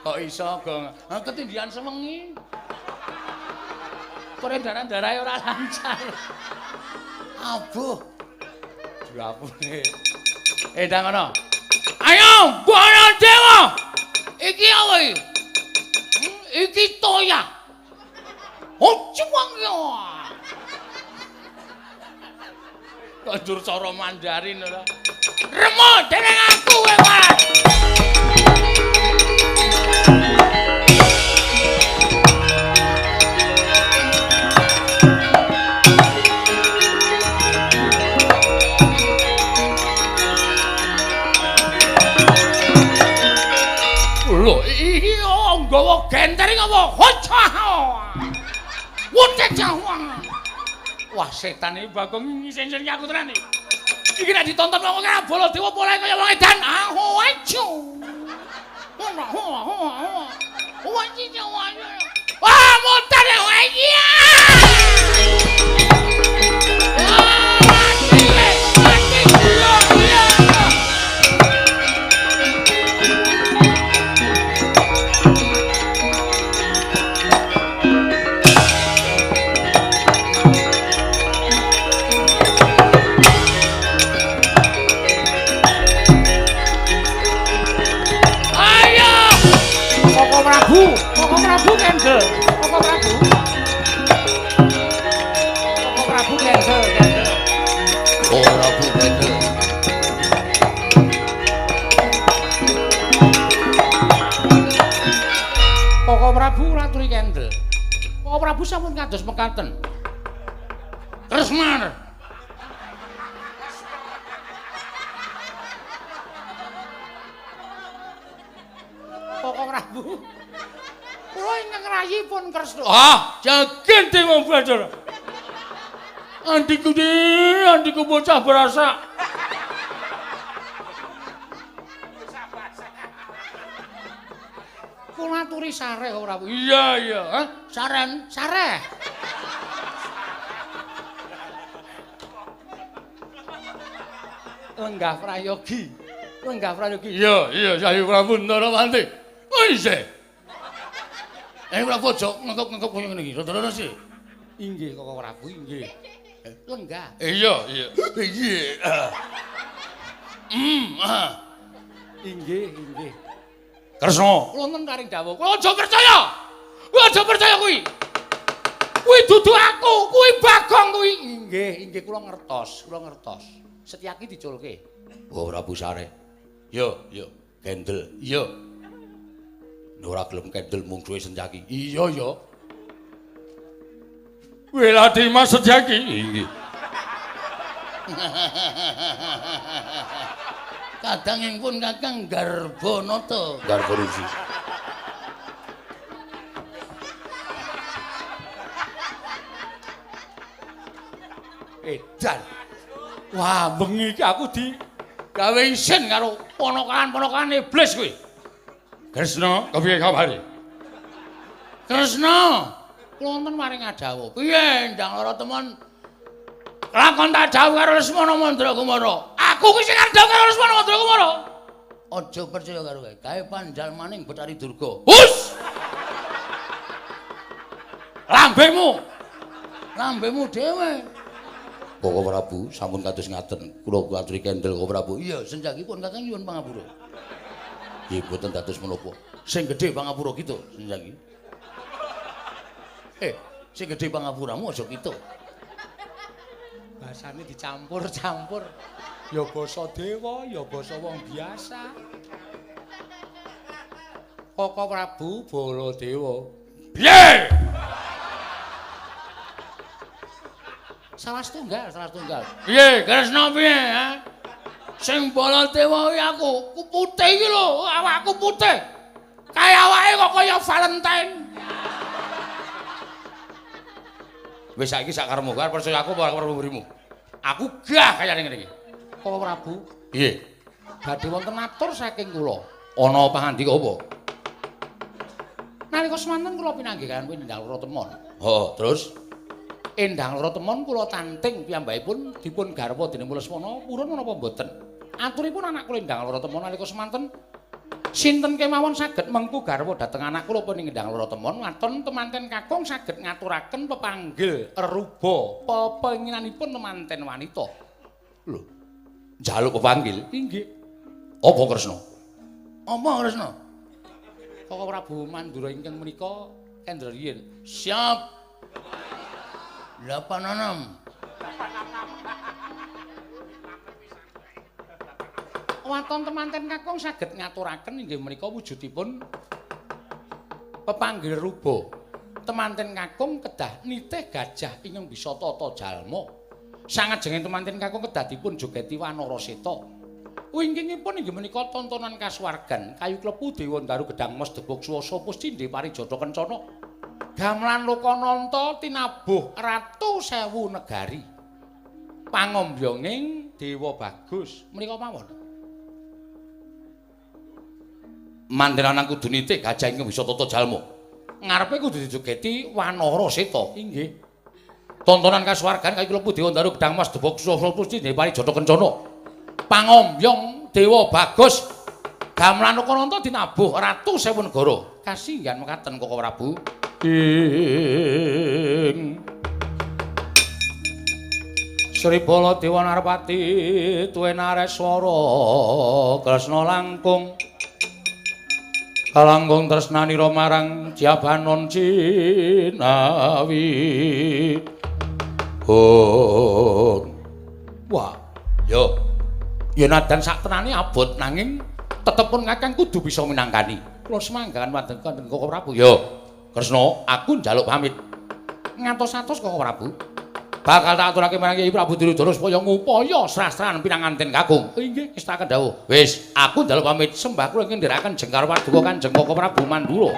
Kok iso, Gong? Ha ketindihan sewengi. Peredaran darahe ora lancar. Abuh. Diapune. Ndang ngono. Ayo, Baladewa. Iki apa iki? Iki toya. Oh, cuwang ya. Kok njur cara Mandarin ora? Remo dereng aku kowe, Pak. Lho, iki nggawa genter iki apa? Hocah. Wah, setan iki Bagong ngisin-isin aku tenan iki. Iki nek ditonton wong ora Baladewa polahe kaya wong edan. Ah, wacu. Wah, mutar ya iya. Wah, mati, mati, iya, iya. Koko Prabu kendel. Koko Prabu. Koko Prabu kendel, kendel. Koko Prabu kendel. Koko Prabu raturi kendel. Koko Prabu sampun kados mekaten. Kresna. Koko Prabu. Kula ingkang rayi pun Kresna. Ah, jagen dewa Bathara. Andiku andiku bocah berasa. Kula aturi sareh ora. Iya iya, hah? Saren, sareh. Lenggah prayogi. Lenggah prayogi. Iya, iya, Syekh Prabu Ndarawanti. Oh isih. Prabu aja ngekep-ngekep kaya ngene iki. Rada-rada sih. Inggih Koko Prabu, inggih. Lenggah. Iya, iya. Iya. Inggih, inggih. Kresna, wonten karing dawuh. Kowe aja percaya. Kowe aja percaya kuwi. Kuwi dudu aku, kuwi Bagong kuwi. Inggih, inggih kula ngertos, kula ngertos. Setyaki diculke. Oh, Prabu Sare. Yo, yo, kendel. Iya. Ora gelem kendel mungsuhe Setyaki. Iya, ya. Weladi Mas Setyaki. Inggih. Kadangipun Kakang Garbanata. Garba Ruci. Edan. Wah, bengi iki aku di gawe isin karo ponokan-ponokan iblis kuwi. Kresna, kepiye kabare? Kresna, kula wonten maring adawuh. Piye ndang lara temen? Lakon tak dawuh karo Lesmana Mandra Kumara. Aku kuwi sing arep dawuh karo Lesmana Mandra Kumara. Aja percaya karo kowe. Gawe panjalmaning Bathari Durga. Hus! Lambemu. Lambemu dhewe. Koko Prabu sampun kados ngaten. Kula aturi kendel Koko Prabu. Iya, senjakipun Kakang nyuwun pangapura. Nggih, mboten dados menapa. Sing gedhe pangapura kita, senjaki. Sing gedhe pangapuramu aja kita. Basane dicampur-campur. Ya basa dewa, ya basa wong biasa. Koko Prabu Baladewa. Piye? Salah setunggal, salah setunggal. Piye, Kresna piye, ha? Sing Baladewa kuwi aku, ku putih iki lho, awakku putih. Kaya awake kok kaya Valentine. Wis saiki sak karepmu, arep percaya aku apa arep mburimu? Aku gah kayane ngene iki. Koko Prabu, piye? Badhe wonten atur saking kula. Ana pangandika apa? Nalika semanten kula pinanggih kaliyan Endang Loro Temon. Heeh, terus Endang Loro Temon kula tanting piyambakipun dipun garwa dening Lesmana purun menapa mboten. Aturipun anak kula Endang Loro Temon nalika semanten sinten kemawon saged mengku garwa dhateng anak kula punika Endang Loro Temon waton temanten kakung saged ngaturaken pepanggil reruba pepenginanipun temanten wanita. Lho, njaluk pepanggil? Inggih. Apa Kresna? Apa Kresna? Koko Prabu Mandura ingkang menika kendra riyin. Siap. 86. Waton temanten kakung saged ngaturaken inggih menika wujudipun pepanggil ruba. Temanten kakung kedah nitih gajah ingkang bisa tata jalma. Sangajenge temanten kakung kedah dipun jogeti wanara seta. Wingkingipun inggih menika tontonan kasuwargan kayu klepu dewa ndaru gedang mas debog swasa puscindhe parijata kencana. Gamelan Lokananta tinabuh ratu sewu negari. Pangombyonging Dewa Bagus menika mawon. Manten lanang kudu nitih gajah ingkang bisa tata jalma. Ngarepe kudu dijogeti wanara seta. Inggih. Tontonan kasuwargan kayu klepu dewa ndaru gedang mas debog swasa puscindhe parijata kencana. Pangombyong Dewa Bagus gamelan Lokananta dinabuh ratu sewu negara. Kasinggihan mekaten Koko Prabu. Ing Sri Baladewa Narpati tuwe nareswara Kresna langkung kalangkung tresnanira marang Jabanon Cinawi. Oh. Wah, yo. Ya nadan sak tenane abot nanging tetepun Kakang kudu bisa minangkani. Kula semanggahan wonten Koko Prabu. Yo. Kresna, aku njaluk pamit. Ngantos-atos Koko Prabu. Bakal tak aturake marang Kyai Prabu Duryudana supaya ngupaya srastran pinanganten kakung. Inggih, ngestakaken dawuh. Wis, aku njaluk pamit sembah kula ingkang ndherekaken jengkar paduka Kanjeng Koko Prabu Mandura.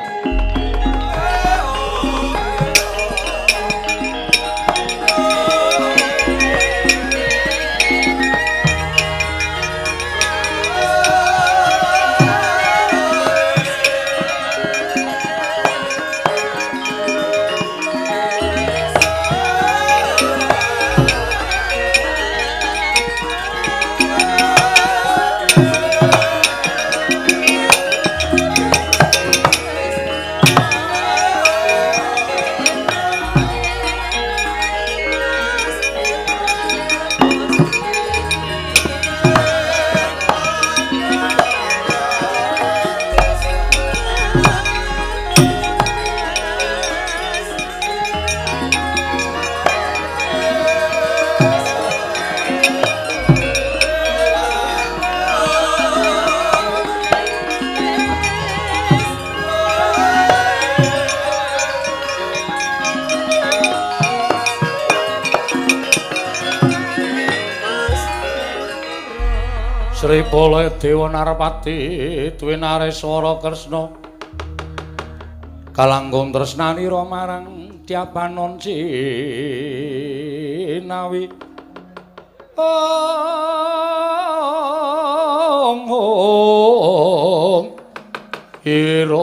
Sri Baladewa Narpati Dwinareswara Kresna kalangkung tresnanira marang Tyapanon Cinawi. Ong ong ira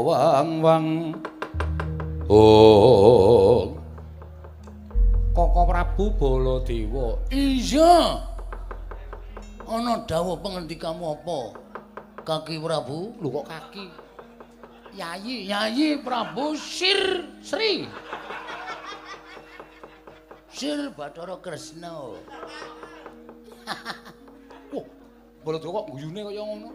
wang wang ong. Koko Prabu Baladewa. Iya. Ana dawuh pangendikamu apa? Kaki Prabu? Lho kok kaki? Yayi, Yayi Prabu Sir Sri. Sir Bathara Kresna. Wah, Baladewa kok guyune kaya ngono.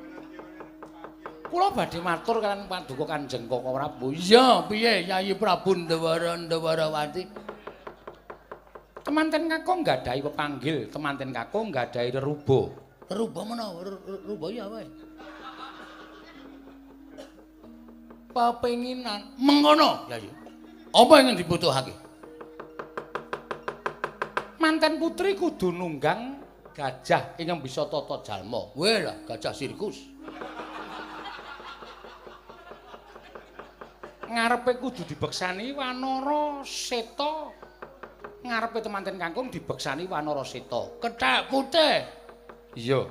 Kula badhe matur kaliyan paduka Kanjeng Koko Prabu. Iya, piye Yayi Prabu Ndawara Ndawarawati? Temanten kakung nggadahi pepanggil, temanten kakung nggadahi reruba. Reruba menawa? Reruba ya wae. Pepenginan mengkono, Yayi. Apa ingin dibutuhake? Manten putri kudu nunggang gajah ingkang bisa tata jalma. Weh lah, gajah sirkus. Ngarepe kudu dibeksani Wanara Seta. Ngarepe temanten kakung dibeksani Wanara Seta. Kethek putih. Iya.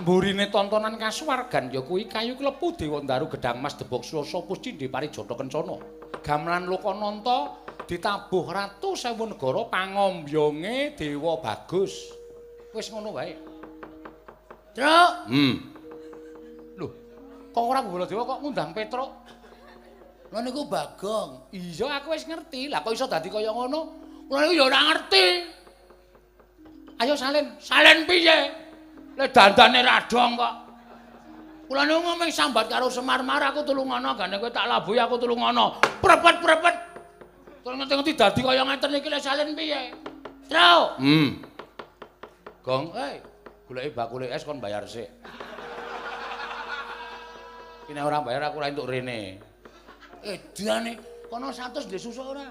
Mburine tontonan kasuwargan ya kuwi kayu klepu Dewa Ndaru Gedhang Mas Debok Swasa Puscindhe Parijata Kencana. Gamelan Lokananta ditabuh Ratu Sewu Negara pangombyonge Dewa Bagus. Wis ngono wae. Truk. Lho, kok ora Baladewa kok ngundang Petruk? Lha niku Bagong. Iya, aku wis ngerti. Lah kok iso dadi kaya ngono? Kula niku ya ora ngerti. Ayo salin. Salin piye? Le dandane radong kok. Kula niku ngomong sambat karo Semar, Mar aku tulungono, gane kowe tak labuhi aku tulungono. Prepet-prepet. Terus ngerti-ngerti dadi kaya ngeten iki le salin piye? Truk. Gong, goleki bakule es kon bayar sik. Iki nek ora bayar aku ora entuk rene. Edane kono 100 ndek susuk ora?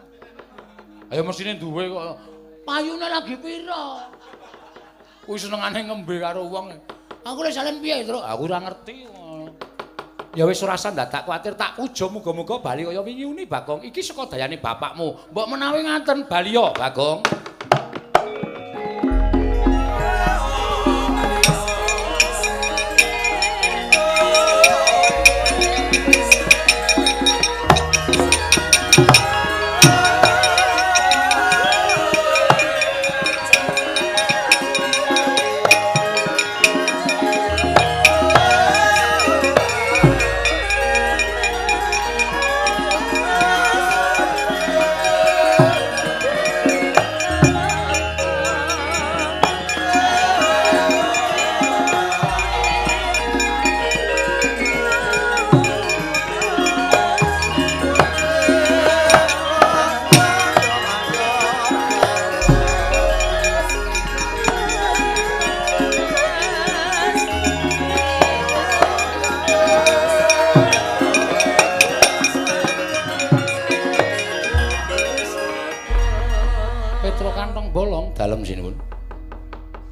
Ayo mesine duwe kok. Payune lagi pira? Kuwi senengane ngembe karo wong. Aku lek salin piye, Truk? Aku ora ngerti. Ya wis ora usah ndadak kuwatir, tak puja muga-muga bali kaya wingi uni Bagong. Iki saka dayane bapakmu. Mbok menawi ngaten bali ya, Bagong.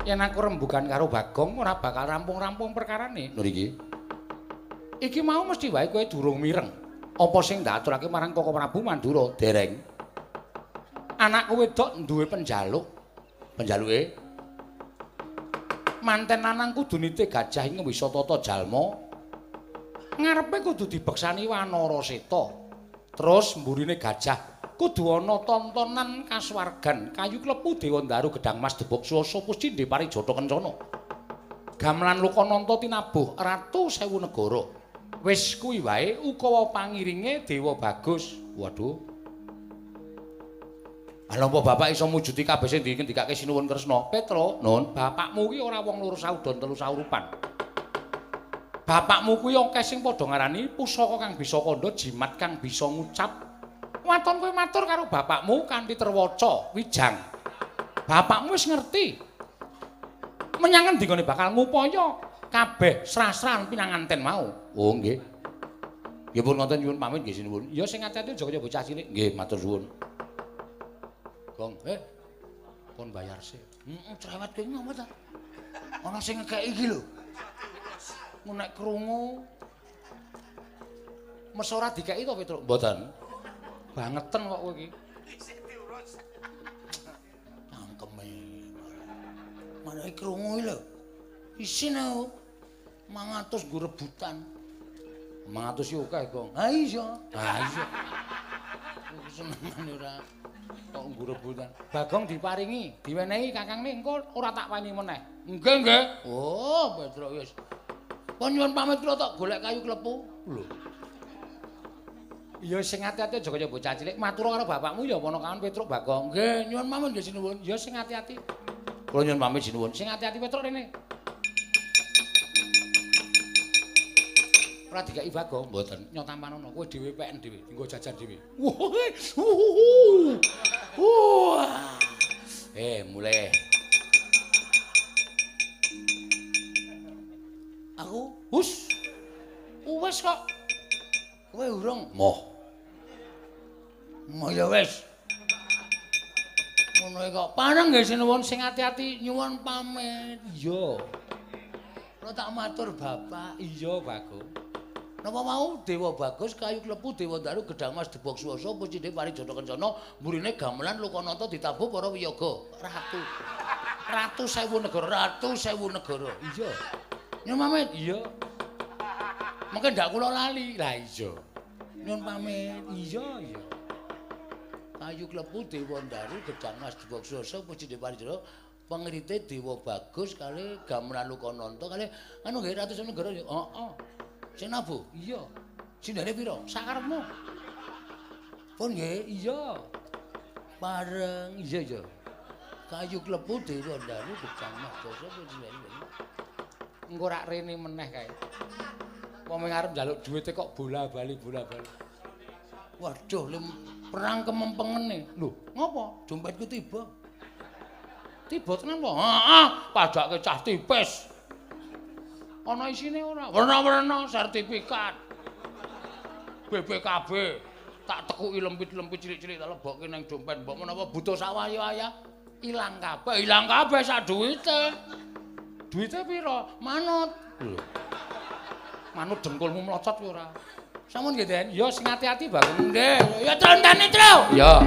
Yen aku rembugan karo Bagong ora bakal rampung-rampung perkarane. Lho iki. Iki mau mesti wae kowe durung mireng. Apa sing ndak aturake marang Koko Prabu Mandura? Dereng. Anakku wedok duwe penjaluk. Penjaluke manten lanang kudu nitih gajah ing wisa tata jalma. Ngarepe kudu dibeksani Wanara Seta. Terus mburine gajah kudu ana tontonan kasuwargan kayu klepu Dewa Ndaru Gedhang Mas Debok Swasa Puscindhe Parijata Kencana. Gamelan Lokananta tinabuh Ratu Sewu Negara. Wis kuwi wae ukawa pangiringe Dewa Bagus. Waduh. Lha apa bapak iso mujudi kabeh sing dingendikake Sinuwun Kresna? Petro, Nun, bapakmu kuwi ora wong loro saudon telu saurupan. Bapakmu kuwi akeh sing padha ngarani pusaka kang bisa kandha, jimat kang bisa ngucap. Waton kowe matur karo bapakmu kanthi terwaca wijang. Bapakmu wis ngerti. Menyang endi nggone bakal ngupaya kabeh srasran pinanganten mau. Oh nggih. Nggih pun ngoten nyuwun pamit nggih sinuwun. Ya sing ati-ati aja kaya bocah cilik. Nggih matur suwun. Gong, kon bayar sik. Heeh, cerewet kowe ngopo ta? Ana sing ngekeki iki lho. Nek krungu mes ora dikeki to Petruk? Mboten. Bangeten kok kowe iki. Cangkeme. Mana krungu iki lho. Isin aku. 500 nggo rebutan. 500 iki akeh, Gong. Ha iya. Ha iya. Kuwi senengane ora kok nggo rebutan. Bagong diparingi, diwenehi kakangne engko ora tak weni meneh. Nggih, nggih. Oh, Petruk wis. Pun nyuwun pamit kula tok golek kayu klepu. Lho. Ya sing ati-ati aja kaya bocah cilik. Matur karo bapakmu ya ponakan Petruk Bagong. Nggih, nyuwun pamit nggih sinuwun. Ya sing ati-ati. Kula nyuwun pamit sinuwun. Sing ati-ati Petruk rene. Ora dikeki Bagong, mboten. Nyotampanono kowe dhewe peken dhewe, nggo jajan dhewe. Wah. Mulai. Aku hus. Wis kok. Kowe urung? Moh. Moh ya wis. Ngono kok. Pareng nggih sinuwun sing ati-ati nyuwun pamit. Iya. Kula tak matur Bapak. Iya, Bagong. Napa mau Dewa Bagus kayu klepu Dewa Daru gedang mas debok swasa pucinde parijana kencana mburine gamelan Lokanata ditabuh para wiyaga. Ratu. Ratu sewu negara, ratu sewu negara. Iya. Nyuwun pamit. Iya. Mengke ndak kula lali. Lah iya. Nyuwun pamit. Iya, iya. Kayu klepu Dewa Daru gedang mas debok swasa pucinde parijana pengrite Dewa Bagus kali gamelan Lokanata kali anu nggih ratu sewu negara. Heeh. Sing nabuh? Iya. Sindane pira? Sakarepmu. Pun nggih? Iya. Pareng. Iya, iya. Kayu klepu Dewa Daru gedang mas dasa pucindane. Engko rak rene meneh kae. Wong arep njaluk duwite kok bola-bali bola-bali. Waduh, lem perang kemempengene. Lho, ngopo? Dompetku tiba. Tiba tenan po? Heeh, padake cah tipis. Ana isine ora? Werna-werna sertifikat. BPKB. Tak tekuki lempit-lempit cilik-cilik tak lebokke nang dompet. Mbok menawa butuh sawaya-waya ilang kabeh, ilang kabeh sak duwite. Duwite pira? Manut. Lho. Manut dengkulmu mlocot kowe ora? Sampun nggih, Den. Ya sing ati-ati, Bagong. Nggih. Ya trontane, Tru. Ya.